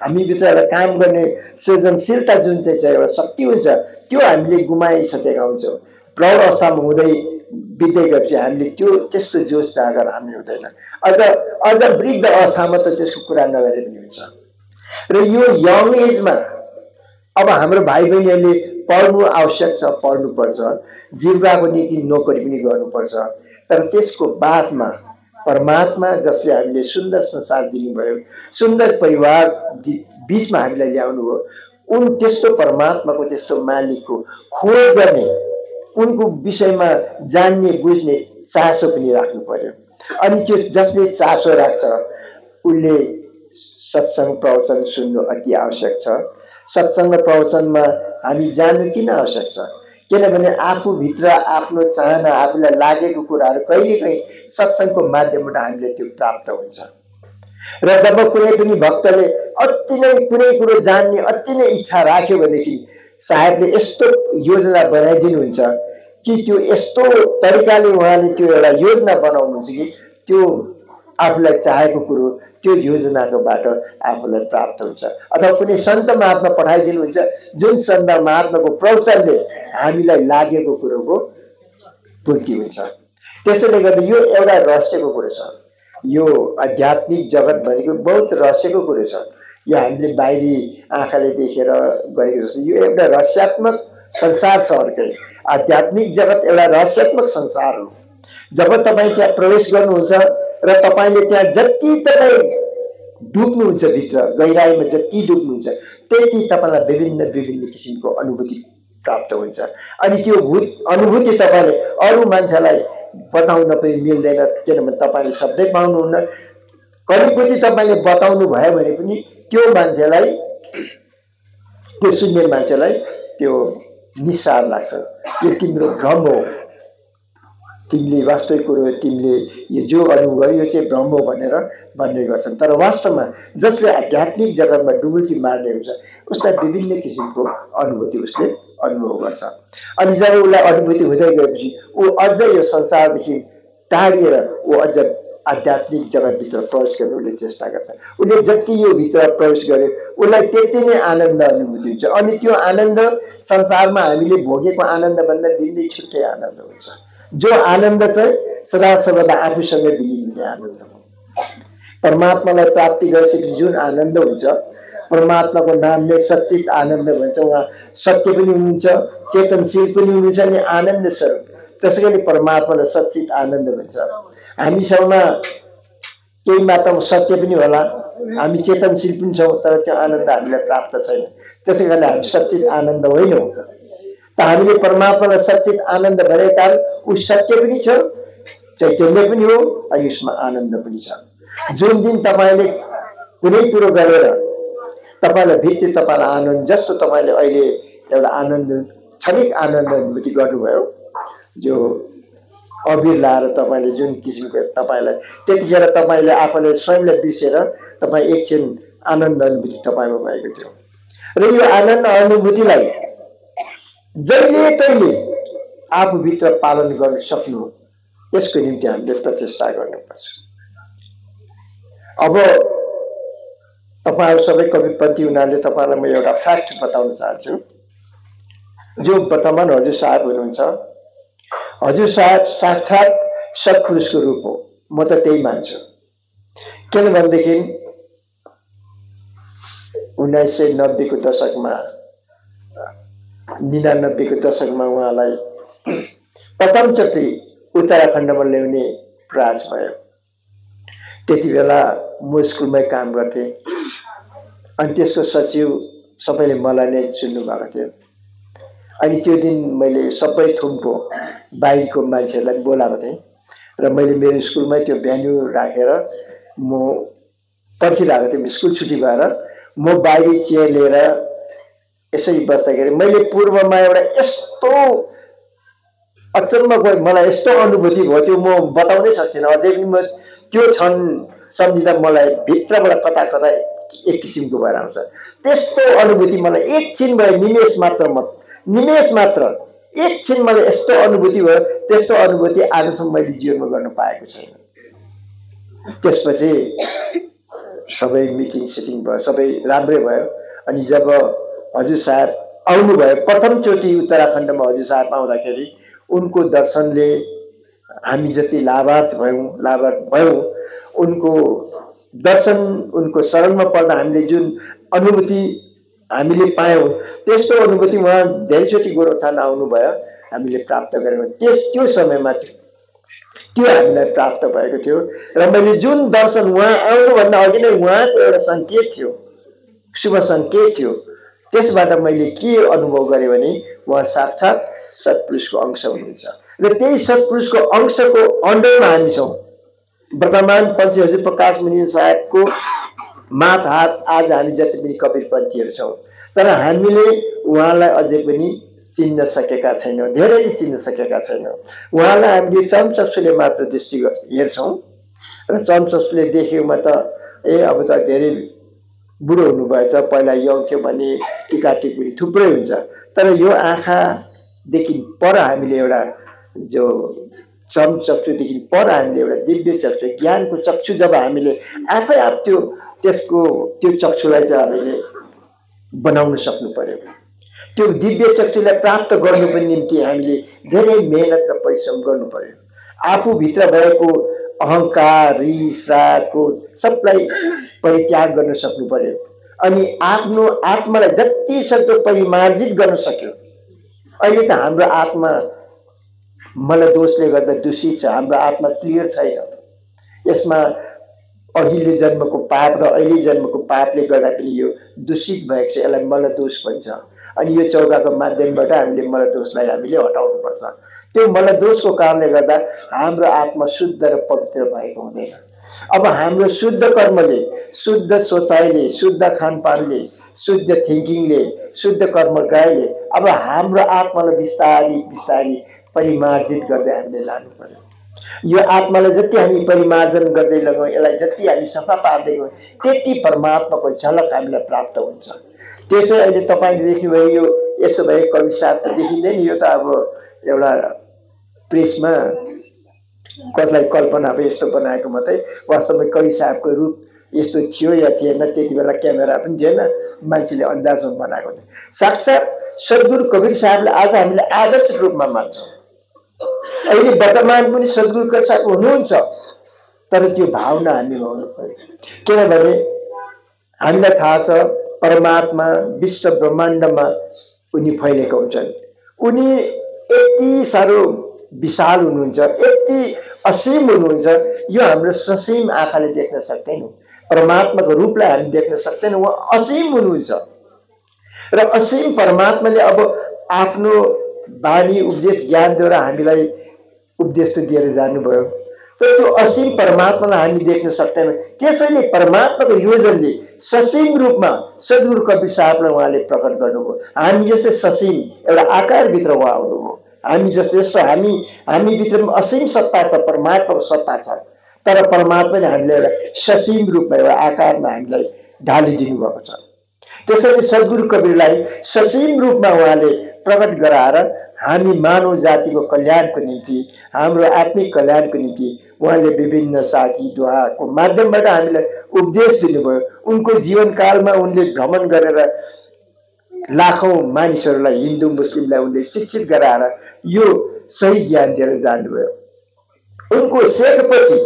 हामीभित्र एउटा काम गर्ने सृजनशीलता जुन चाहिँ छ, एउटा शक्ति हुन्छ, त्यो हामीले गुमाइसकेका हुन्छौँ। प्रौढ अवस्थामा हुँदै बित्दै गएपछि हामीले त्यस्तो जोस जागर हामी हुँदैन। अझ वृद्ध अवस्थामा त त्यसको कुरा नगरे पनि हुन्छ। र यो यङ एजमा अब हाम्रो भाइ बहिनीहरूले पढ्नु आवश्यक छ, पढ्नुपर्छ, जीविकाको निम्ति नोकरी पनि गर्नुपर्छ। तर त्यसको बादमा परमात्मा जसले हामीले सुन्दर संसार दिनुभयो, सुन्दर परिवार बीचमा हामीलाई ल्याउनु भयो, त्यस्तो परमात्माको त्यस्तो मालिकको खोज गर्ने, उनको विषयमा जान्ने बुझ्ने चासो पनि राख्नु पर्यो। अनि त्यो जसले चासो राख्छ उसले सत्संग प्रवचन सुन्नु अति आवश्यक छ। सत्संग प्रवचनमा हामी जान्नु किन आवश्यक छ? किनभने आफूभित्र आफ्नो चाहना, आफूलाई लागेको कुराहरू कहिलेकाहीँ सत्संगको माध्यमबाट हामीले त्यो प्राप्त हुन्छ। र जब कुनै पनि भक्तले अति नै कुनै कुरो जान्ने अति नै इच्छा राख्यो भनेदेखि साहेबले यस्तो योजना बनाइदिनुहुन्छ कि त्यो यस्तो तरिकाले उहाँले त्यो एउटा योजना बनाउनुहुन्छ कि त्यो आफूलाई चाहेको कुरो त्यो योजनाकोबाट आफूलाई प्राप्त हुन्छ। अथवा कुनै सन्त महात्मा पठाइदिनुहुन्छ जुन सन्त महात्माको प्रवचनले हामीलाई लागेको कुरोको पूर्ति हुन्छ। त्यसैले गर्दा यो एउटा रहस्यको कुरो छ। यो आध्यात्मिक जगत भनेको बहुत रहस्यको कुरो छ। यो हामीले बाहिरी आँखाले देखेर गरेको जस्तो यो एउटा रहस्यात्मक संसार छ। अर्कै आध्यात्मिक जगत एउटा रहस्यात्मक संसार हो। जब तपाईँ त्यहाँ प्रवेश गर्नुहुन्छ र तपाईँले त्यहाँ जति तपाईँ डुब्नुहुन्छ भित्र गहिराईमा जति डुब्नुहुन्छ त्यति तपाईँलाई विभिन्न विभिन्न किसिमको अनुभूति प्राप्त हुन्छ। अनि त्यो अनुभूति तपाईँले अरू मान्छेलाई बताउन पनि मिल्दैन, किनभने तपाईँले शब्दै पाउनुहुन्न। कतिपति तपाईँले बताउनु भयो भने पनि त्यो मान्छेलाई, त्यो सुन्ने मान्छेलाई त्यो निस्सार लाग्छ। यो तिम्रो भ्रम हो, तिमीले वास्तविक कुरो तिमीले यो जो अनुभव गर्यो यो चाहिँ भ्रम हो भनेर भन्ने गर्छन्। तर वास्तवमा जसले आध्यात्मिक जगतमा डुबुकी मार्ने हुन्छ उसलाई विभिन्न किसिमको अनुभूति उसले अनुभव गर्छ। अनि जब उसलाई अनुभूति हुँदै गएपछि ऊ अझ यो संसारदेखि टाढिएर ऊ अझ आध्यात्मिक जगतभित्र प्रवेश गर्ने उसले चेष्टा गर्छ। उसले जति यो भित्र प्रवेश गर्यो उसलाई त्यति नै आनन्द अनुभूति हुन्छ। अनि त्यो आनन्द संसारमा हामीले भोगेको आनन्दभन्दा भिन्नै छुट्टै आनन्द हुन्छ। जो आनन्द चाहिँ सदा सर्वदा आफूसँगै विलीन हुने आनन्द हो। परमात्मालाई प्राप्ति गरेपछि जुन आनन्द हुन्छ, परमात्माको नामले सच्चित आनन्द भन्छ। उहाँ सत्य पनि हुनुहुन्छ, चेतनशील पनि हुनुहुन्छ अनि आनन्द स्वरूप। त्यसैले परमात्मालाई सच्चित आनन्द भन्छ। हामीसँग केही मात्रामा सत्य पनि होला, हामी चेतनशील पनि छौँ, तर त्यो आनन्द हामीलाई प्राप्त छैन। त्यसै कारणले हामी सच्चित आनन्द होइनौँ। त हामीले परमात्मालाई सच्चित आनन्द भनेको कारण ऊ सत्य पनि छ, चैतन्य पनि हो अनि उसमा आनन्द पनि छ। जुन दिन तपाईँले कुनै कुरो गरेर तपाईँलाई भित्रै तपाईँलाई आनन्द जस्तो तपाईँले अहिले एउटा आनन्द क्षणिक आनन्द अनुभूति गर्नुभयो, जो अबिर लाएर तपाईँले जुन किसिमको तपाईँलाई त्यतिखेर तपाईँले आफूले स्वयंलाई बिर्सेर तपाईँ एकछिन आनन्द अनुभूति तपाईँमा भएको थियो। र यो आनन्द अनुभूतिलाई जहिले तैले आफूभित्र पालन गर्न सक्नु, यसको निम्ति हामीले प्रचेष्टा गर्नुपर्छ। अब तपाईँहरू सबै कविपन्थी हुनाले तपाईँलाई म एउटा फ्याक्ट बताउन चाहन्छु। जो वर्तमान हजुर साहब हुनुहुन्छ, हजुर साहब साक्षात सत्पुरुषको रूप हो। म त त्यही मान्छु। किनभनेदेखि 1990 को दशकमा 99 को दशकमा उहाँलाई प्रथमचोटि उत्तराखण्डमा ल्याउने प्रयास भयो। त्यति बेला म स्कुलमै काम गर्थेँ अनि त्यसको सचिव सबैले मलाई नै चुन्नु भएको थियो। अनि त्यो दिन मैले सबै थुमको बाहिरको मान्छेहरूलाई बोलाएको थिएँ र मैले मेरो स्कुलमै त्यो भेन्यू राखेर म पर्खिरहेको थिएँ। स्कुल छुट्टी भएर म बाहिरी चेयर लिएर यसरी बस्दाखेरि मैले पूर्वमा एउटा यस्तो अचम्मको मलाई यस्तो अनुभूति भयो, त्यो म बताउनै सक्दिनँ। अझै पनि म त्यो क्षण सम्झिँदा मलाई भित्रबाट कता कता एक किसिमको भएर आउँछ। त्यस्तो अनुभूति मलाई एकछिन भयो, निमेष मात्र एकछिन मलाई यस्तो अनुभूति भयो। त्यस्तो अनुभूति आजसम्म मैले जीवनमा गर्न पाएको छैन। त्यसपछि सबै मिटिङ सिटिङ भयो, सबै राम्रै भयो। अनि जब हजुर साहब आउनुभयो प्रथमचोटि उत्तराखण्डमा, हजुर साहब आउँदाखेरि उनको दर्शनले हामी जति लाभार्थ भयौँ, उनको दर्शन, उनको शरणमा पर्दा हामीले जुन अनुभूति हामीले पायौँ, त्यस्तो अनुभूति उहाँ धेरैचोटि गोरुबथान आउनुभयो हामीले प्राप्त गऱ्यौँ। त्यो समयमा त्यो हामीलाई प्राप्त भएको थियो। र मैले जुन दर्शन उहाँ आउनुभन्दा अघि नै उहाँको एउटा सङ्केत थियो, शुभ सङ्केत थियो। त्यसबाट मैले के अनुभव गरेँ भने उहाँ साक्षात सत्पुरुषको अंश हुनुहुन्छ र त्यही सत्पुरुषको अंशको अन्डरमा हामी छौँ। वर्तमान पञ्च हजुर प्रकाश मुनि साहेबको माथ हात आज हामी जति पनि कबीरपन्थीहरू छौँ, तर हामीले उहाँलाई अझै पनि चिन्न सकेका छैनौँ, धेरैले चिन्न सकेका छैनौँ। उहाँलाई हामीले चमचक्षुले मात्र दृष्टि हेर्छौँ र चमचक्षुले देखेकोमा त अब त धेरै बुढो हुनुभएछ, पहिला यङ थियो भने टिका टिप्पणी थुप्रै हुन्छ। तर यो आँखादेखि पर हामीले एउटा जो चक्षुदेखि पर हामीले एउटा दिव्य चक्षु, ज्ञानको चक्षु जब हामीले आफै आफ त्यो चक्षुलाई चाहिँ हामीले बनाउन सक्नु पर्यो। त्यो दिव्य चक्षुलाई प्राप्त गर्नुको निम्ति हामीले धेरै मेहनत र परिश्रम गर्नु पर्यो। आफूभित्र भएको अहङ्कार, रिस, राग, क्रोध सबलाई परित्याग गर्न सक्नु पर्यो। अनि आफ्नो आत्मालाई जति सक्दो परिमार्जित गर्न सक्यो। अहिले त हाम्रो आत्मा मलदोषले गर्दा दूषित छ, हाम्रो आत्मा क्लियर छैन। यसमा अघिल्लो जन्मको पाप र अहिले जन्मको पापले गर्दा पनि यो दूषित भएको छ, यसलाई मलदोष भन्छ। अनि यो चौकाको माध्यमबाट हामीले मलदोषलाई हामीले हटाउनुपर्छ। त्यो मलदोषको कारणले गर्दा हाम्रो आत्मा शुद्ध र पवित्र भएको हुँदैन। अब हाम्रो शुद्ध कर्मले, शुद्ध सोचाइले, शुद्ध खानपानले, शुद्ध थिङ्किङले, शुद्ध कर्मकायले अब हाम्रो आत्मालाई बिस्तारी बिस्तारी परिमार्जित गर्दै हामीले लानु पर्यो। यो आत्मालाई जति हामी परिमार्जन गर्दै लगौँ, यसलाई जति हामी सफा पार्दै गयौँ, त्यति परमात्माको झलक हामीलाई प्राप्त हुन्छ। त्यसै अहिले तपाईँले देख्नुभयो यो यसो भए कवि साहब त देखिँदैन, यो त अब एउटा प्रेसमा कसलाई कल्पना अब यस्तो बनाएको मात्रै। वास्तवमा कवि साहबको रूप यस्तो थियो या थिएन, त्यति बेला क्यामेरा पनि थिएन, मान्छेले अन्दाजमा बनाएको थियो। साक्षात् सद्गुरु कवीर साहबलाई आज हामीले आदर्श रूपमा मान्छौँ। अहिले वर्तमान पनि सद्गुरु कवीर साहब हुनुहुन्छ, तर त्यो भावना हामीमा हुनु पर्यो। किनभने हामीलाई थाहा छ परमात्मा विश्व ब्रह्माण्डमा उनी फैलेका हुन्छन्। उनी यति साह्रो विशाल हुनुहुन्छ, यति असीम हुनुहुन्छ, यो हाम्रो ससीम आँखाले देख्न सक्दैनौँ। परमात्माको रूपलाई हामी देख्न सक्दैनौँ, उहाँ असीम हुनुहुन्छ। र असीम परमात्माले अब आफ्नो बानी उपदेश ज्ञानद्वारा हामीलाई उपदेश त दिएर जानुभयो, तर त्यो असीम परमात्मालाई हामी देख्न सक्दैनौँ। त्यसैले परमात्माको योजनले ससीम रूपमा सद्गुरु कवीर साहबलाई उहाँले प्रकट गर्नुभयो। हामी जस्तै ससीम एउटा आकारभित्र उहाँ आउनुभयो। हामी जस्तो यस्तो हामी भित्र असीम सत्ता छ, परमात्माको सत्ता छ, तर परमात्माले हामीलाई एउटा ससीम रूपमा एउटा आकारमा हामीलाई ढालिदिनु भएको छ। त्यसैले सद्गुरु कवीरलाई ससीम रूपमा उहाँले प्रकट गराएर हामी मानव जातिको कल्याणको निम्ति, हाम्रो आत्मिक कल्याणको निम्ति उहाँले विभिन्न साखी दुआको माध्यमबाट हामीलाई उपदेश दिनुभयो। उनको जीवनकालमा उनले भ्रमण गरेर लाखौं मानिसहरूलाई, हिन्दू मुस्लिमलाई उनले शिक्षित गराएर यो सही ज्ञान दिएर जानुभयो। उनको शेखपछि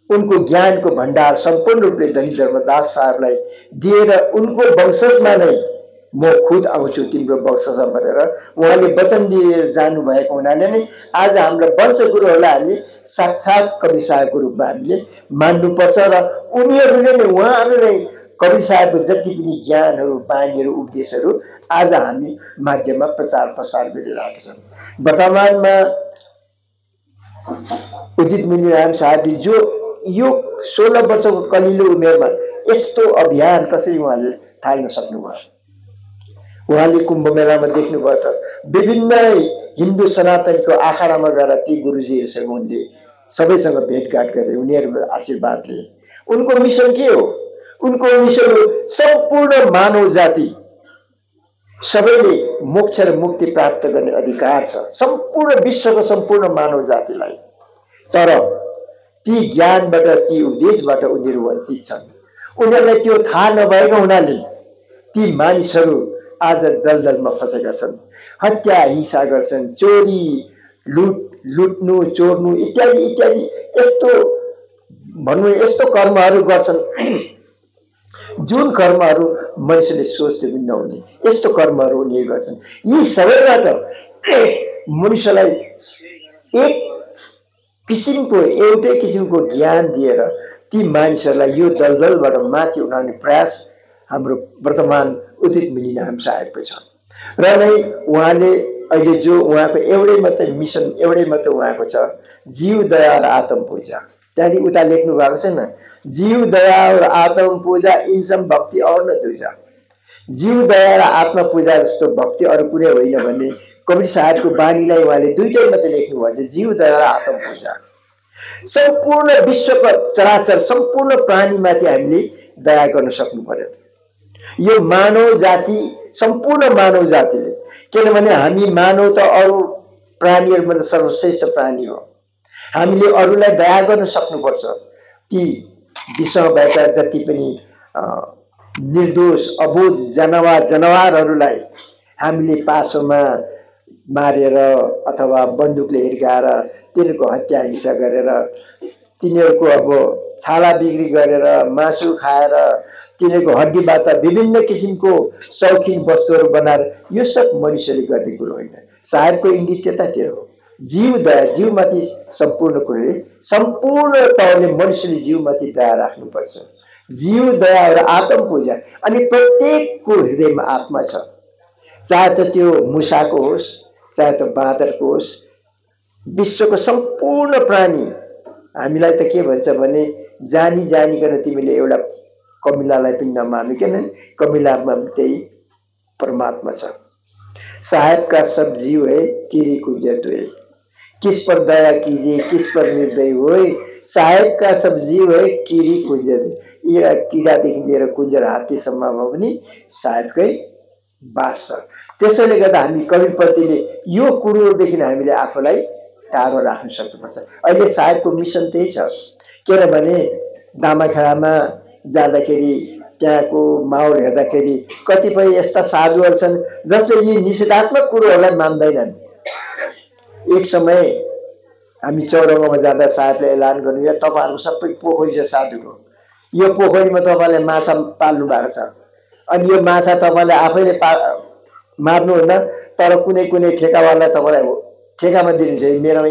उनको ज्ञानको भण्डार सम्पूर्ण रूपले धनी धर्मदास साहबलाई दिएर उनको वंशजमा नै म खुद आउँछु तिम्रो वंशजमा भनेर उहाँले वचन दिएर जानुभएको हुनाले नै आज हाम्रो वंशगुरुहरूलाई हामीले साक्षात् कवि साहबको रूपमा हामीले मान्नुपर्छ। र उनीहरूले नै, उहाँहरूले कवि साहबको जति पनि ज्ञानहरू, बानीहरू, उपदेशहरू आज हामी माध्यममा प्रचार प्रसार गरिरहेका छन्। वर्तमानमा उदित मुनिराम साहबले जो यो 16 वर्षको कलिलो उमेरमा यस्तो अभियान कसरी उहाँले थाल्न सक्नुभयो? उहाँले कुम्भ मेलामा देख्नुभयो त विभिन्न हिन्दू सनातनको आखाडामा गएर ती गुरुजीहरूसँग उनले सबैसँग भेटघाट गरे, उनीहरूको आशीर्वाद लिए। उनको मिसन के हो? उनको मिसन हो सम्पूर्ण मानव जाति सबैले मोक्ष र मुक्ति प्राप्त गर्ने अधिकार छ, सम्पूर्ण विश्वको सम्पूर्ण मानव जातिलाई। तर ती ज्ञानबाट, ती उपदेशबाट उनीहरू वञ्चित छन्। उनीहरूलाई त्यो थाहा नभएको हुनाले ती मानिसहरू आज दलदलमा फसेका छन्। हत्या हिंसा गर्छन्, चोरी, लुट्नु, चोर्नु इत्यादि इत्यादि यस्तो भन्नु यस्तो कर्महरू गर्छन् जुन कर्महरू मनुष्यले सोच्दै पनि नहुने यस्तो कर्महरू उनीहरूले गर्छन्। यी सबैबाट मनुष्यलाई एक किसिमको, एउटै किसिमको ज्ञान दिएर ती मानिसहरूलाई यो दलदलबाट माथि उठाउने प्रयास हाम्रो वर्तमान उदित मुनिराम साहबको छ। र नै उहाँले अहिले जो उहाँको एउटै मात्रै मिसन, एउटै मात्रै उहाँको छ, जीव दया र आत्म पूजा। त्यहाँदेखि उता लेख्नु भएको छैन, जीव दया और आत्म पूजा इनसम भक्ति और न दूजा। जीव दया र आत्म पूजा जस्तो भक्ति अरू कुनै होइन भन्ने कवीर साहबको बानीलाई उहाँले दुईटै मात्रै लेख्नु भएको छ, जीव दया र आत्म पूजा। सम्पूर्ण विश्वको चराचर सम्पूर्ण प्राणीमाथि हामीले दया गर्न सक्नु पर्यो। यो मानव जाति, सम्पूर्ण मानव जातिले, किनभने हामी मानव त अरू प्राणीहरूमा सर्वश्रेष्ठ प्राणी हो। हामीले अरूलाई दया गर्न सक्नुपर्छ। ती विश्वमा भएका जति पनि निर्दोष अबोध जनावरहरूलाई हामीले पासोमा मारेर अथवा बन्दुकले हिर्काएर तिनीहरूको हत्या हिंसा गरेर तिनीहरूको अब छाला बिक्री गरेर मासु खाएर तिनीहरूको हड्डीबाट विभिन्न किसिमको शौखिन वस्तुहरू बनाएर यो सब मनुष्यले गर्ने कुरो होइन। साहेबको इङ्गितता त्यो हो। जीव दया, जीवमाथि सम्पूर्ण कुरोले सम्पूर्ण तौरले मनुष्यले जीवमाथि दया राख्नुपर्छ। जीव दया र आत्म पूजा। अनि प्रत्येकको हृदयमा आत्मा छ, चाहे त त्यो मुसाको होस्, चाहे त बाँदरको होस्, विश्वको सम्पूर्ण प्राणी। हामीलाई त के भन्छ भने जानी जानिकन तिमीले एउटा कमिलालाई पनि नमान्नु, किनभने कमिलामा त्यही परमात्मा छ। साहेब का सब जीव है तेरी कुंजर दुए, किस पर दया कीजिए किस पर निर्दय होए, साहेब का सब जीव है कीरी कुंजर। एउटा किरादेखि लिएर कुंजर हात्तीसम्ममा पनि साहेबकै बास छ। त्यसैले गर्दा हामी कविप्रतिले यो कुरोदेखि हामीले आफूलाई टाढो राख्न सक्नुपर्छ। अहिले साहेबको मिसन त्यही छ। किनभने दामाखेडामा जाँदाखेरि त्यहाँको माहौल हेर्दाखेरि कतिपय यस्ता साधुहरू छन् जसले यी निषेधात्मक कुरोहरूलाई मान्दैनन्। एक समय हामी चौरङ्गामा जाँदा साहेबले ऐलान गर्नु, या तपाईँहरूको सबै पोखरी छ साधुको, यो पोखरीमा तपाईँले माछा पाल्नु भएको छ, अनि यो माछा तपाईँले आफैले मार्नुहुन्न, तर कुनै कुनै ठेकावालालाई तपाईँलाई ठेकामा दिनुहुन्छ। मेरोमा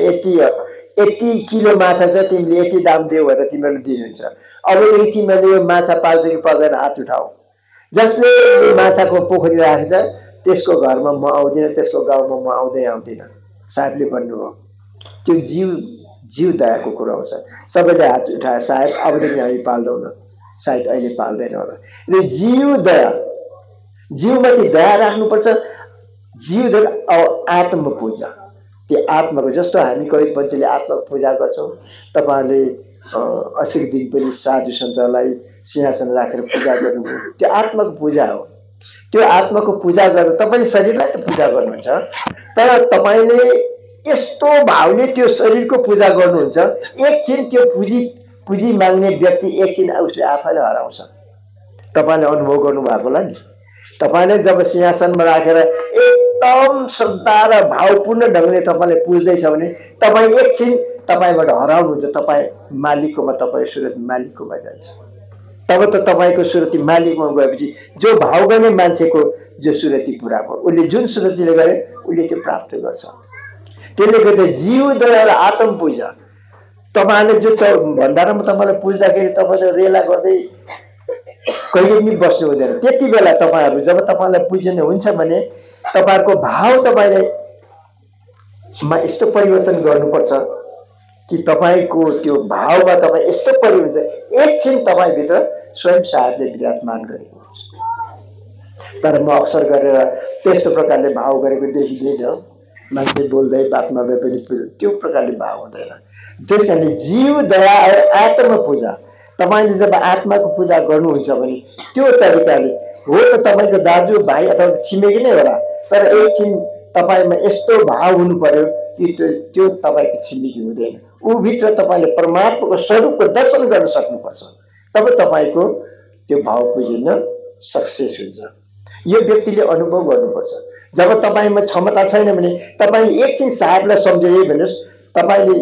यति किलो माछा छ, तिमीले यति दाम देऊ भनेर तिमीहरूले दिनुहुन्छ। अबदेखि तिमीहरूले यो माछा पाल्छ कि पर्दैन हात उठाऊ। जसले यो माछाको पोखरी राखेको छ त्यसको घरमा म आउँदिनँ, त्यसको गाउँमा म आउँदिनँ, साहेबले भन्नुभयो। त्यो जीव दयाको कुरा आउँछ। सबैले हात उठाए, साहेब अबदेखि हामी पाल्दैनौँ, सायद अहिले पाल्दैन होला। र जीव दया, जीवमाथि दया राख्नुपर्छ। जीव दया आत्म पूजा, त्यो आत्माको, जस्तो हामी कविपन्थीले आत्माको पूजा गर्छौँ। तपाईँहरूले अस्तिको दिन पनि साधु सन्तलाई सिंहासन राखेर पूजा गर्नुभयो, त्यो आत्माको पूजा हो। त्यो आत्माको पूजा गर्दा तपाईँले शरीरलाई त पूजा गर्नुहुन्छ, तर तपाईँले यस्तो भावले त्यो शरीरको पूजा गर्नुहुन्छ, एकछिन त्यो पुँजी माग्ने व्यक्ति एकछिन उसले आफैलाई हराउँछ। तपाईँले अनुभव गर्नुभएको होला नि। तपाईँले जब सिंहासनमा राखेर एकदम श्रद्धा र भावपूर्ण ढङ्गले तपाईँले पुज्दैछ भने तपाईँ एकछिन तपाईँबाट हराउनुहुन्छ, तपाईँ मालिककोमा, तपाईँ सुरति मालिककोमा जान्छ। तब त तपाईँको सुरति मालिकमा गएपछि जो भाव गर्ने मान्छेको जो सुरति पुरा भयो, उसले जुन सुरतिले गरे उसले त्यो प्राप्त गर्छ। त्यसले गर्दा जीव दया र आत्म पूजा, तपाईँले जो भण्डारामा तपाईँलाई पुज्दाखेरि तपाईँले रेला गर्दै कहिले पनि बस्नु हुँदैन। त्यति बेला तपाईँहरू जब तपाईँलाई पुज्नु हुन्छ भने तपाईँहरूको भाव तपाईँले यस्तो परिवर्तन गर्नुपर्छ कि तपाईँको त्यो भावमा तपाईँ यस्तो परिवर्तन हुन्छ, एकछिन तपाईँभित्र स्वयं साहेबले विराजमान गरेको हुन्छ। तर म अक्सर गरेर त्यस्तो प्रकारले भाव गरेको देखिँदैन। मान्छे बोल्दै बात मार्दै पनि त्यो प्रकारले भाव हुँदैन। त्यस कारणले जीव दया र आत्म पूजा, तपाईँले जब आत्माको पूजा गर्नुहुन्छ भने त्यो तरिकाले हो त तपाईँको दाजु भाइ अथवा छिमेकी नै होला, तर एकछिन तपाईँमा यस्तो भाव हुनु पर्यो कि त्यो तपाईँको छिमेकी हुँदैन। ऊभित्र तपाईँले परमात्माको स्वरूपको दर्शन गर्न सक्नुपर्छ, तब तपाईँको त्यो भाव पुजिन सक्सेस हुन्छ। यो व्यक्तिले अनुभव गर्नुपर्छ। जब तपाईँमा क्षमता छैन भने तपाईँले एकछिन साहेबलाई सम्झिँदै भन्नुहोस्, तपाईँले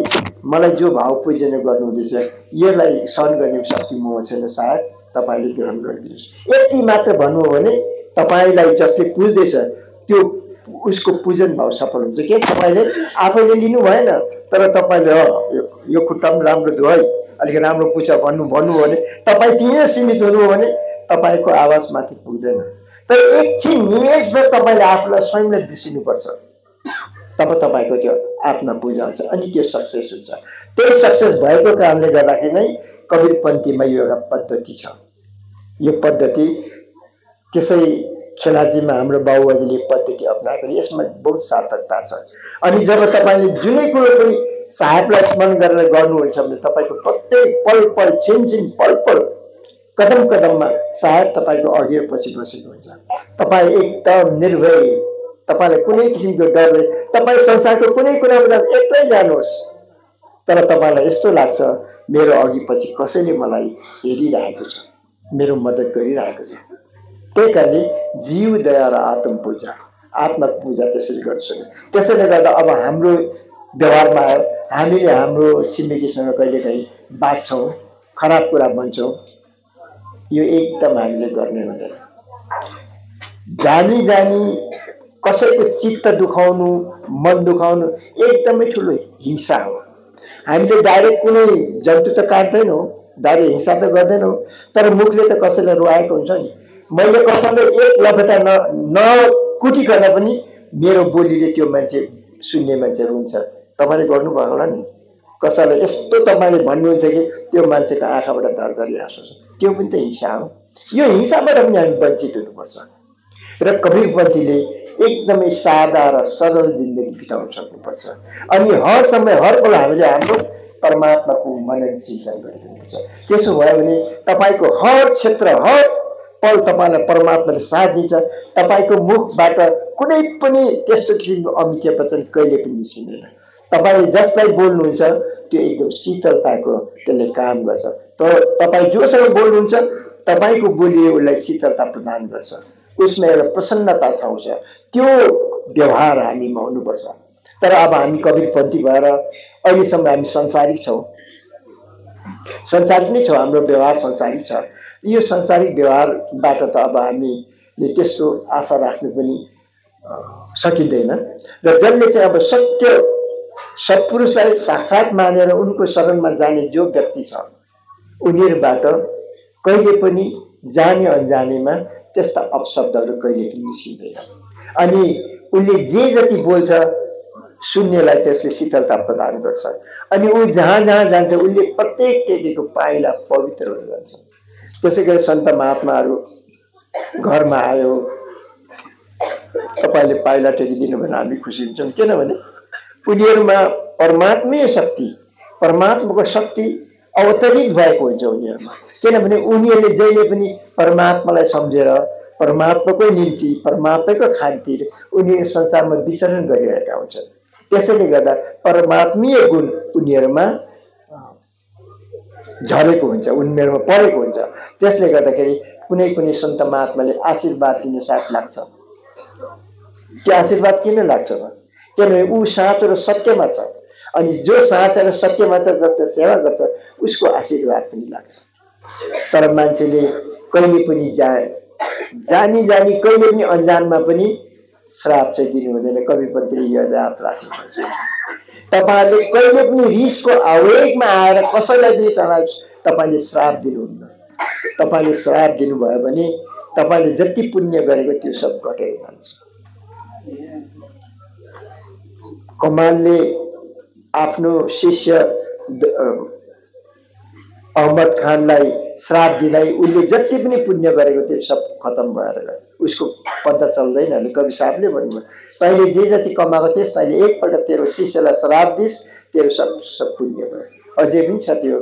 मलाई जो भाव पूजना गर्नुहुँदैछ यसलाई सहन गर्ने शक्ति ममा छैन, सायद तपाईँले ग्रहण गरिदिनुहोस्। यति मात्र भन्नुभयो भने तपाईँलाई जसले पुज्दैछ त्यो उसको पूजन भाव सफल हुन्छ। के तपाईँले आफैले लिनु भएन, तर तपाईँले यो खुट्टा पनि राम्रो धो है, अलिक राम्रो पुछ भन्नुभयो भने तपाईँ त्यहीँ सीमित हुनुभयो भने तपाईँको आवाज माथि पुग्दैन। तर एकछिन निमेषभर तपाईँले आफूलाई स्वयंलाई बिर्सिनुपर्छ, तब तपाईँको त्यो आत्मा पूजा हुन्छ, अनि त्यो सक्सेस हुन्छ। त्यही सक्सेस भएको कारणले गर्दाखेरि नै कबीरपन्थीमा यो एउटा पद्धति छ। यो पद्धति त्यसै खेलाचीमा हाम्रो बाबुबाजेले पद्धति अप्नाएको, यसमा बहुत सार्थकता छ। अनि जब तपाईँले जुनै कुरो पनि साहेबलाई स्मरण गरेर गर्नुहुन्छ भने तपाईँको प्रत्येक पल पल छिन छिन पल पल कदम कदममा सायद तपाईँको अघि पछि बसेको हुन्छ। तपाईँ एकदम निर्भय, तपाईँलाई कुनै किसिमको डर, तपाईँ संसारको कुनै कुनामा एक्लै जानुहोस्, तर तपाईँलाई यस्तो लाग्छ मेरो अघि पछि कसैले मलाई हेरिरहेको छ, मेरो मद्दत गरिरहेको छ। त्यही कारणले जीव दया र आत्म पूजा, आत्मा पूजा त्यसरी गर्छु। त्यसैले गर्दा अब हाम्रो व्यवहारमा हामीले हाम्रो छिमेकीसँग कहिलेकाहीँ बाँच्छौँ, खराब कुरा भन्छौँ, यो एकदम हामीले गर्ने हुँदैन। जानी जानी कसैको चित्त दुखाउनु, मन दुखाउनु एकदमै ठुलो हिंसा हो। हामीले डाइरेक्ट कुनै जन्तु त काट्दैनौँ, डाइरेक्ट हिंसा त गर्दैनौँ, तर मुखले त कसैलाई रुवाएको हुन्छ नि। मैले कसैलाई एक लपेटा नकुटिकन पनि मेरो बोलीले त्यो मान्छे, सुन्ने मान्छे रुन्छ। तपाईँले गर्नुभयो होला नि, कसैलाई यस्तो तपाईँले भन्नुहुन्छ कि त्यो मान्छेको आँखाबाट धरधरी आँसु छ, त्यो पनि त हिंसा हो। यो हिंसाबाट पनि हामी वञ्चित हुनुपर्छ। र कबीरपन्थीले एकदमै सादा र सरल जिन्दगी बिताउन सक्नुपर्छ। अनि हर समय हर पल हामीले हाम्रो परमात्माको मनन चिन्तन गरिनुपर्छ। त्यसो भयो भने तपाईँको हर क्षेत्र, हर पल तपाईँलाई परमात्माले साथ दिन्छ। तपाईँको मुखबाट कुनै पनि त्यस्तो किसिमको अमित्र वचन कहिले पनि निस्किँदैन। तपाईँले जसलाई बोल्नुहुन्छ त्यो एकदम शीतलताको त्यसले काम गर्छ। तर तपाईँ जोसँग बोल्नुहुन्छ तपाईँको बोलीले उसलाई शीतलता प्रदान गर्छ, उसमा एउटा प्रसन्नता छाउँछ। त्यो व्यवहार हामीमा हुनुपर्छ। तर अब हामी कबीरपन्थी भएर अहिलेसम्म हामी संसारिक छौँ, संसारिक नै छौँ, हाम्रो व्यवहार संसारिक छ। यो संसारिक व्यवहारबाट त अब हामीले त्यस्तो आशा राख्नु पनि सकिँदैन। र जसले चाहिँ अब सत्य सत्पुरुषलाई साक्षात मानेर उनको शरणमा जाने जो व्यक्ति छ, उनीहरूबाट कहिले पनि जाने अनजानेमा त्यस्ता अपशब्दहरू कहिले पनि निस्किँदैन। अनि उसले जे जति बोल्छ सुन्नेलाई त्यसले शीतलता प्रदान गर्छ। अनि ऊ जहाँ जहाँ जान्छ उसले प्रत्येक टेकेको पाइला पवित्र हुन जान्छ। त्यसै गरी सन्त महात्माहरू घरमा आयो, तपाईँले पाइला टेकिदिनु भने हामी खुसी हुन्छौँ। किनभने उनीहरूमा परमात्मीय शक्ति, परमात्माको शक्ति अवतरित भएको हुन्छ उनीहरूमा। किनभने उनीहरूले जहिले पनि परमात्मालाई सम्झेर, परमात्माकै निम्ति, परमात्माको खातिर उनीहरू संसारमा विचरण गरिरहेका हुन्छन्। त्यसैले गर्दा परमात्मीय गुण उनीहरूमा झरेको हुन्छ, उनीहरूमा परेको हुन्छ। त्यसले गर्दाखेरि कुनै पनि सन्त महात्माले आशीर्वाद दिनु साथ लाग्छ। त्यो आशीर्वाद किन लाग्छ भने किनभने ऊ साँचो र सत्यमा छ। अनि जो साँचो र सत्यमा छ, जसले सेवा गर्छ, उसको आशीर्वाद पनि लाग्छ। तर मान्छेले कहिले पनि जानी जानी कहिले पनि अनजानमा पनि श्राप चाहिँ दिनु हुँदैन। कबीरपन्थीले यो याद राख्नुपर्छ। तपाईँहरूले कहिले पनि रिसको आवेगमा आएर कसैलाई पनि तपाईँले श्राप दिनुहुन्न। तपाईँले श्राप दिनुभयो भने तपाईँले जति पुण्य गरेको त्यो सब घटेर जान्छ। कमालले आफ्नो शिष्य अहमद खानलाई श्राप दिँदै उसले जति पनि पुण्य गरेको त्यो सब खत्म भएर गयो, उसको पत्ता चल्दैन। अनि कवि साहबले भन्नुभयो, तैँले जे जति कमाएको थिएस् तैँले एकपल्ट तेरो शिष्यलाई श्राप दिस्, तेरो सब पुण्य भयो। अझै पनि छ त्यो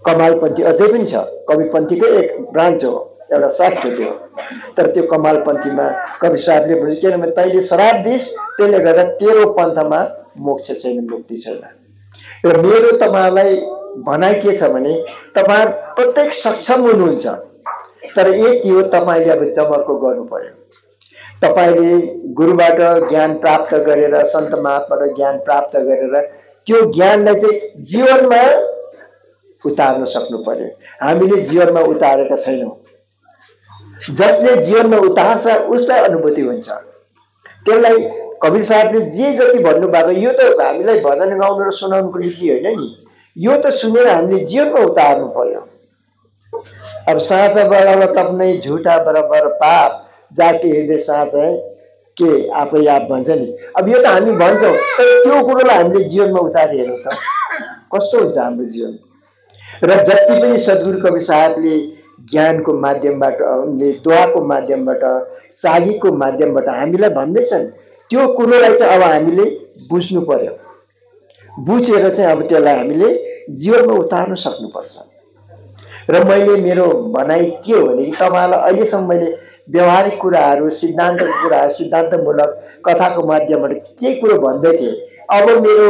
कमालपन्थी, अझै पनि छ। कविपन्थीकै एक ब्रान्च हो, एउटा शाख हो त्यो। तर त्यो कमालपन्थीमा कवि साहबले भन्यो, किनभने तैँले श्राप दिस्, त्यसले गर्दा तेरो पन्थमा मोक्ष छैन, मुक्ति छैन। र मेरो तपाईँलाई भनाइ के छ भने तपाईँ प्रत्येक सक्षम हुनुहुन्छ, तर यति हो तपाईँले अब जमर्को गर्नु पर्यो। तपाईँले गुरुबाट ज्ञान प्राप्त गरेर, सन्त महात्माबाट ज्ञान प्राप्त गरेर त्यो ज्ञानलाई चाहिँ जीवनमा उतार्न सक्नु पर्यो। हामीले जीवनमा उतारेका छैनौँ। जसले जीवनमा उतार्छ उसलाई अनुभूति हुन्छ। त्यसलाई कबीर साहबले जे जति भन्नुभएको, यो त हामीलाई भजन गाउनु र सुनाउनुको निम्ति होइन नि, यो त सुनेर हामीले जीवनमा उतार्नु पर्यो। अब साँचा बराबर तप्नै झुटा बराबर पाप, जाके हृदय साँचा के आफै आप भन्छ नि। अब यो त हामी भन्छौँ, तर त्यो कुरोलाई हामीले जीवनमा उतारि हेरौँ त कस्तो हुन्छ हाम्रो जीवन। र जति पनि सद्गुरु कवि साहबले ज्ञानको माध्यमबाट, उनले दुआको माध्यमबाट, सागीको माध्यमबाट हामीलाई भन्दैछन्, त्यो कुरोलाई चाहिँ अब हामीले बुझ्नु पर्यो। बुझेर चाहिँ अब त्यसलाई हामीले जीवनमा उतार्न सक्नुपर्छ। र मैले मेरो भनाइ के हो भने तपाईँलाई अहिलेसम्म मैले व्यवहारिक कुराहरू सिद्धान्तको कुराहरू सिद्धान्तमूलक कथाको माध्यमबाट के कुरो भन्दै थिएँ। अब मेरो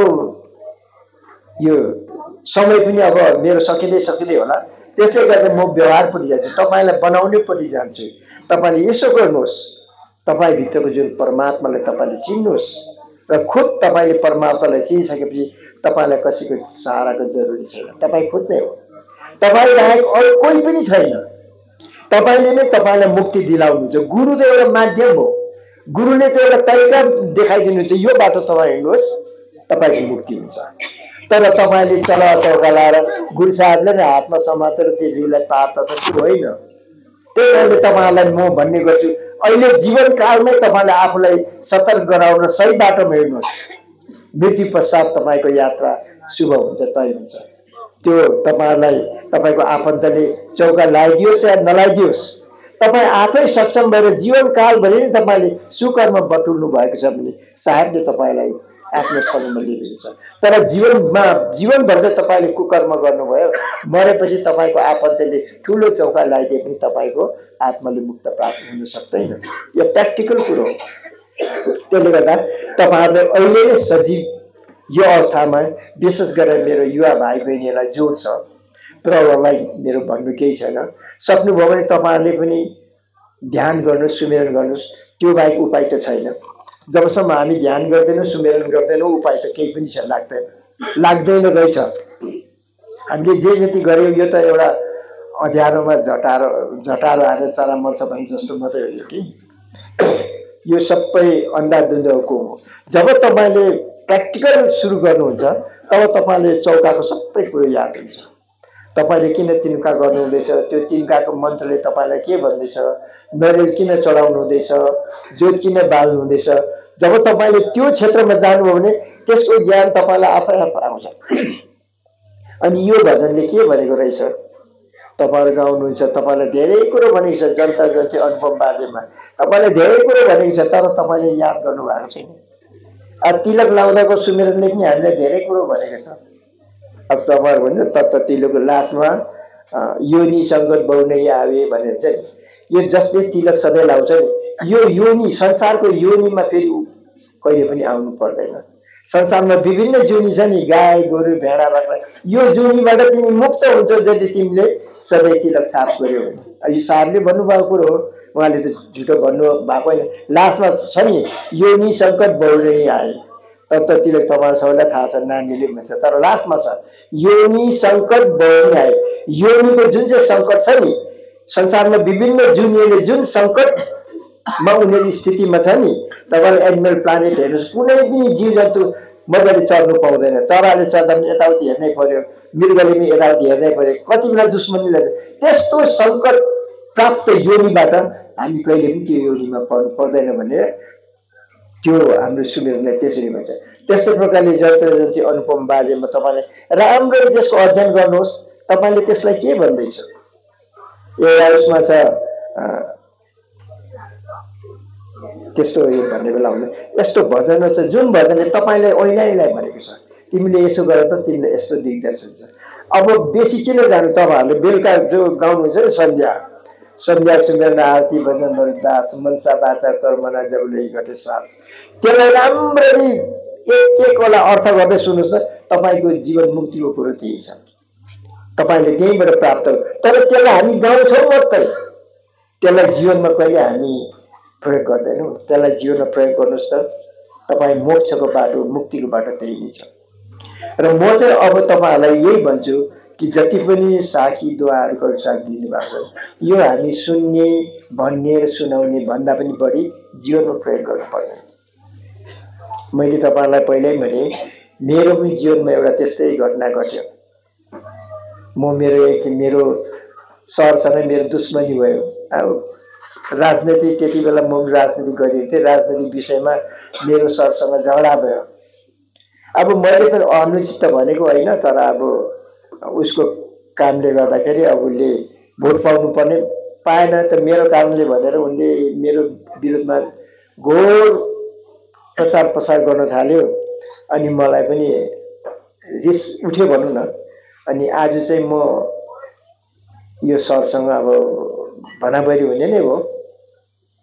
यो समय पनि अब मेरो सकिँदै होला, त्यसले गर्दा म व्यवहारपट्टि जान्छु, तपाईँलाई बनाउनेपट्टि जान्छु। तपाईँले यसो गर्नुहोस्, तपाईँभित्रको जुन परमात्मालाई तपाईँले चिन्नुहोस् र खुद तपाईँले परमात्मालाई चिनिसकेपछि तपाईँलाई कसैको सहाराको जरुरी छैन। तपाईँ खुद नै हो, तपाईँ बाहेक अरू कोही पनि छैन। तपाईँले नै तपाईँलाई मुक्ति दिलाउनुहुन्छ। गुरु त एउटा माध्यम हो, गुरुले त एउटा तरिका देखाइदिनुहुन्छ, यो बाटो तपाईँ हिँड्नुहोस्, तपाईँको मुक्ति हुन्छ। तर तपाईँले चला चौका लाएर गुरु साहबले नै हातमा समातेर त्यो जीवलाई पार त होइन। त्यही कारणले तपाईँहरूलाई म भन्ने गर्छु, अहिले जीवनकालमै तपाईँले आफूलाई सतर्क गराउन सही बाटोमा हिँड्नुहोस्। मृत्यु पश्चात तपाईँको यात्रा शुभ हुन्छ, तय हुन्छ। त्यो तपाईँहरूलाई तपाईँको आफन्तले चौका लगाइदियोस् या नलाइदियोस्, तपाईँ आफै सक्षम भएर जीवनकालभरि नै तपाईँले सुकर्म बटुल्नु भएको छ भने साहेबले तपाईँलाई आफ्नो शरणमा लिनुहुन्छ। तर जीवनभर चाहिँ तपाईँले कुकर्म गर्नुभयो, मरेपछि तपाईँको आफन्तले ठुलो चौका लगाइदिए पनि तपाईँको आत्माले मुक्त प्राप्त हुन सक्दैन। यो प्र्याक्टिकल कुरो हो। त्यसले गर्दा तपाईँहरूले अहिले नै सजीव यो अवस्थामा विशेष गरेर मेरो युवा भाइ बहिनीहरूलाई जोड छ। प्रभुलाई मेरो भन्नु केही छैन। सक्नुभयो भने तपाईँहरूले पनि ध्यान गर्नुहोस्, सुमिरन गर्नुहोस्, त्यो बाहेक उपाय त छैन। जबसम्म हामी ध्यान गर्दैनौँ, सुमिरन गर्दैनौँ, उपाय त केही पनि छ लाग्दैन रहेछ। हामीले जे जति गऱ्यौँ यो त एउटा अँध्यारोमा झटारो आएर चरा मर्छ भने जस्तो मात्रै हो यो कि यो सबै अन्धाधुन्धको हो। जब तपाईँले प्र्याक्टिकल सुरु गर्नुहुन्छ तब तपाईँले चौकाको सबै कुरो याद हुन्छ। तपाईँले किन तिनका गर्नुहुँदैछ, त्यो तिनकाको मन्त्रले तपाईँलाई के भन्दैछ, नरिवल किन चढाउनु हुँदैछ, जोत किन बाल्नु हुँदैछ, जब तपाईँले त्यो क्षेत्रमा जानुभयो भने त्यसको ज्ञान तपाईँलाई आफै आउँछ। अनि यो भजनले के भनेको रहेछ, तपाईँहरू गाउनुहुन्छ, तपाईँलाई धेरै कुरो भनेको छ। जनता जन्ती अनुपम बाजेमा तपाईँलाई धेरै कुरो भनेको छ, तर तपाईँले याद गर्नु भएको छैन। तिलक लाउँदाको सुमिरनले पनि हामीलाई धेरै कुरो भनेको छ। अब तपाईँहरू भन्नु तत्त तिलकको लास्टमा योनि सङ्कट बहुनै आवे भनेर चाहिँ यो जसले तिलक सधैँ लाउँछ नि, यो योनि संसारको योनिमा फेरि कहिले पनि आउनु पर्दैन। संसारमा विभिन्न जोनी छ नि, गाई गोरु भेडा बाख्रा, यो जोनीबाट तिमी मुक्त हुन्छौ यदि तिमीले सधैँ तिलक साफ गर्यौ भने। यो साहबले भन्नुभएको कुरो हो, उहाँले त झुटो भन्नु भएको होइन। लास्टमा छ नि योनि सङ्कट बहुनै आए, त तिलक तपाईँ सबैलाई थाहा छ, नानीले भन्छ, तर लास्टमा छ योनि सङ्कट बहुनै आए। योनिको जुन चाहिँ सङ्कट छ नि, संसारमा विभिन्न जुनीले जुन सङ्कटमा उनीहरू स्थितिमा छ नि, तपाईँले एनिमल प्लानेट हेर्नुहोस्, कुनै पनि जीव जन्तु मजाले चढ्नु पाउँदैन। चराले चढ्दा पनि यताउति हेर्नै पर्यो, मृगले पनि यताउति हेर्नै पर्यो, कति बेला दुश्मनी लाग्छ। त्यस्तो सङ्कट प्राप्त योनिबाट हामी कहिले पनि त्यो योनिमा पर्नु पर्दैन भनेर त्यो हाम्रो सुमिरनलाई त्यसरी भन्छ। त्यस्तो प्रकारले जन्त्र जन्ती अनुपम बाजेमा तपाईँले राम्ररी त्यसको अध्ययन गर्नुहोस्। तपाईँले त्यसलाई के भन्दैछ, एउटा उसमा छ त्यस्तो यो भन्ने बेला हुँदैन। यस्तो भजन छ जुन भजनले तपाईँलाई ओइलाइलाई भनेको छ, तिमीले यसो गर त तिमीले यस्तो दिग्दर्श हुन्छ। अब बेसी किन जानु, तपाईँहरूले बेलुका जो गाउनुहुन्छ सन्ध्या सुमिरन आरती भजन दास मनसा बाचा कर्मना जबले घटे सास, त्यसलाई राम्ररी एकवटा अर्थ गर्दै सुन्नुहोस् न, तपाईँको जीवन मुक्तिको कुरो त्यही छ, तपाईँले त्यहीँबाट प्राप्त। तर त्यसलाई हामी गाउँछौँ मात्रै, त्यसलाई जीवनमा कहिले हामी प्रयोग गर्दैनौँ। त्यसलाई जीवनमा प्रयोग गर्नुहोस् त, तपाईँ मोक्षको बाटो मुक्तिको बाटो त्यही नै छ। र म चाहिँ अब तपाईँहरूलाई यही भन्छु कि जति पनि साखी दुवाहरूको साथ दिनुभएको छ, यो हामी सुन्ने भन्ने र सुनाउने भन्दा पनि बढी जीवनमा प्रयोग गर्नुपर्छ। मैले तपाईँहरूलाई पहिल्यै भने मेरो पनि जीवनमा एउटा त्यस्तै घटना घट्यो। मेरो सरसँग मेरो दुश्मनी भयो। अब राजनीति त्यति बेला म पनि राजनीति गरिरहेको थिएँ, राजनीतिक विषयमा मेरो सरसँग झगडा भयो। अब मैले त अनुचित त भनेको होइन, तर अब उसको कामले गर्दाखेरि अब उसले भोट पाउनु पर्ने पाएन, त मेरो कारणले भनेर उनले मेरो विरुद्धमा घोर प्रचार प्रसार गर्न थाल्यो। अनि मलाई पनि रिस उठ्यो भनौँ न। अनि आज चाहिँ म यो सरसँग अब भनाबरी हुने नै हो।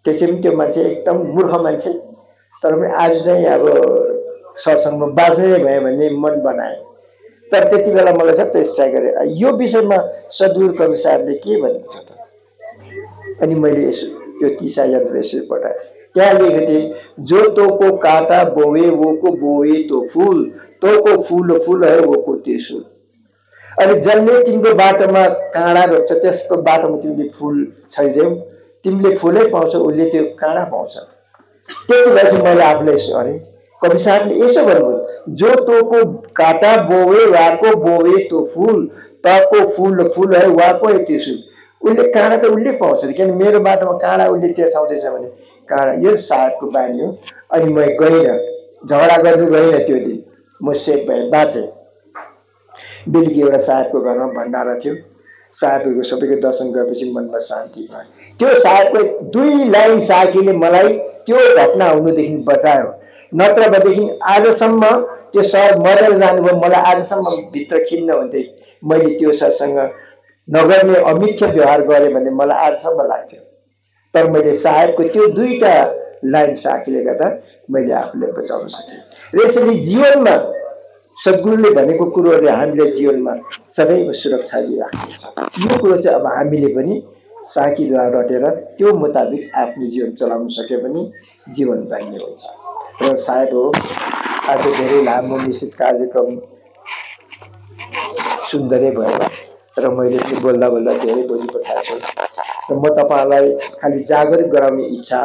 त्यसै पनि त्यो मान्छे एकदम मूर्ख मान्छे, तर पनि आज चाहिँ अब सरसँग म बाँच्ने नै भएँ भन्ने मन बनाएँ। तर त्यति बेला मलाई झट्टै स्ट्राइक गरे, यो विषयमा सदगुरु कवि साहबले के भनेको छ त। अनि मैले यो तिसा यन्त्र यसरी पठाएँ, त्यहाँ लेखेको थिएँ, जो तोको काटा बोए वो को बोए तो फूल, तोको फूल फूल है वो को त्रिशूल। अनि जसले तिम्रो बाटोमा काँडा रोप्छ त्यसको बाटोमा तिमीले फूल छरिदेऊ, तिमीले फूलै पाउँछौ, उसले त्यो काँडा पाउँछ। त्यति भए चाहिँ मैले आफूलाई अरे कवि साहबले यसो भन्नुभयो, जो तोको काटा बोए वाको बोए तो फूल, तको फूल फूल है वाको है त्रिशूल। उसले काँडा त उसले पाउँछ, किन मेरो बाटोमा काँडा उसले तेर्साउँदैछ भने काँडा। यो साहबको बानी हो। अनि म गइनँ, झगडा गर्नु गइनँ। त्यो दिन म सेफ भएँ, बाँचेँ। बेलुकी एउटा साहबको घरमा भण्डारा थियो, साहबहरूको सबैको दर्शन गरेपछि मनमा शान्ति भयो। त्यो साहबको 2 लाइन साखीले मलाई त्यो घटना हुनुदेखि बचायो। नत्र भएदेखि आजसम्म त्यो सर मरेर जानुभयो, मलाई आजसम्म भित्र खिन्न हुन्थे, मैले त्यो सरसँग नगर्ने अमिठ्य व्यवहार गरेँ भन्ने मलाई आजसम्म लाग्थ्यो। तर मैले साहबको त्यो 2टा लाइन साखीले गर्दा मैले आफूलाई बचाउन सकेँ। र यसरी जीवनमा सद्गुरुले भनेको कुरोहरूले हामीलाई जीवनमा सदैव सुरक्षा दिइराख्छ। यो कुरो चाहिँ अब हामीले पनि साखीद्वारा रटेर त्यो मुताबिक आफ्नो जीवन चलाउन सक्यो भने जीवन धन्य हुन्छ। र सायद हो आज धेरै लामो निश्चित कार्यक्रम सुन्दरै भयो र मैले पनि बोल्दा बोल्दा धेरै बोलिपठाएको छु। र म तपाईँहरूलाई खालि जागृत गराउने इच्छा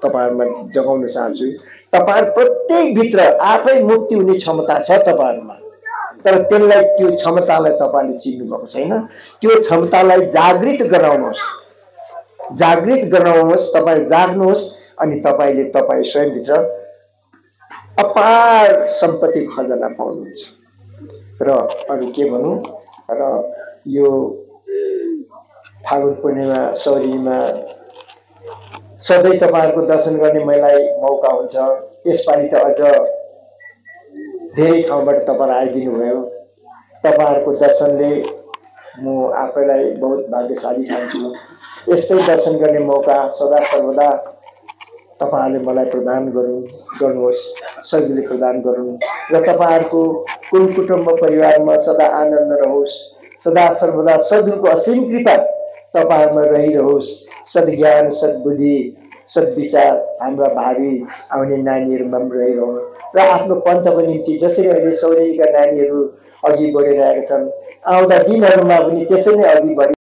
तपाईँहरूमा जगाउन चाहन्छु। तपाईँहरू प्रत्येकभित्र आफै मुक्ति हुने क्षमता छ तपाईँहरूमा, तर त्यसलाई त्यो क्षमतालाई तपाईँले चिन्नु भएको छैन। त्यो क्षमतालाई जागृत गराउनुहोस्, जागृत गराउनुहोस्, तपाईँ जाग्नुहोस्। अनि तपाईँले तपाईँ स्वयंभित्र अपार सम्पत्ति खजाना पाउनुहुन्छ। र अरू के भनौँ, र यो फागुन पूर्णिमा सौरीमा सधैँ तपाईँहरूको दर्शन गर्ने मलाई मौका हुन्छ। यसपालि त अझ धेरै ठाउँबाट तपाईँहरू आइदिनु भयो। तपाईँहरूको दर्शनले म आफैलाई बहुत भाग्यशाली ठान्छु। यस्तै दर्शन गर्ने मौका सदा सर्वदा तपाईँहरूले मलाई प्रदान गर्नुहोस्, सजिलै प्रदान गरून्। र तपाईँहरूको कुल कुटुम्ब परिवारमा सदा आनन्द रहोस्, सदा सर्वदा सद्गुरुको असीम कृपा तपाईँहरूमा रहिरहोस्। सद्ज्ञान, सद्बुद्धि, सद्विचार हाम्रा भावी आउने नानीहरूमा पनि रहिरहनु। र आफ्नो पन्थको निम्ति जसरी अहिले सौरेनीका नानीहरू अघि बढिरहेका छन्, आउँदा दिनहरूमा पनि त्यसै नै अघि बढी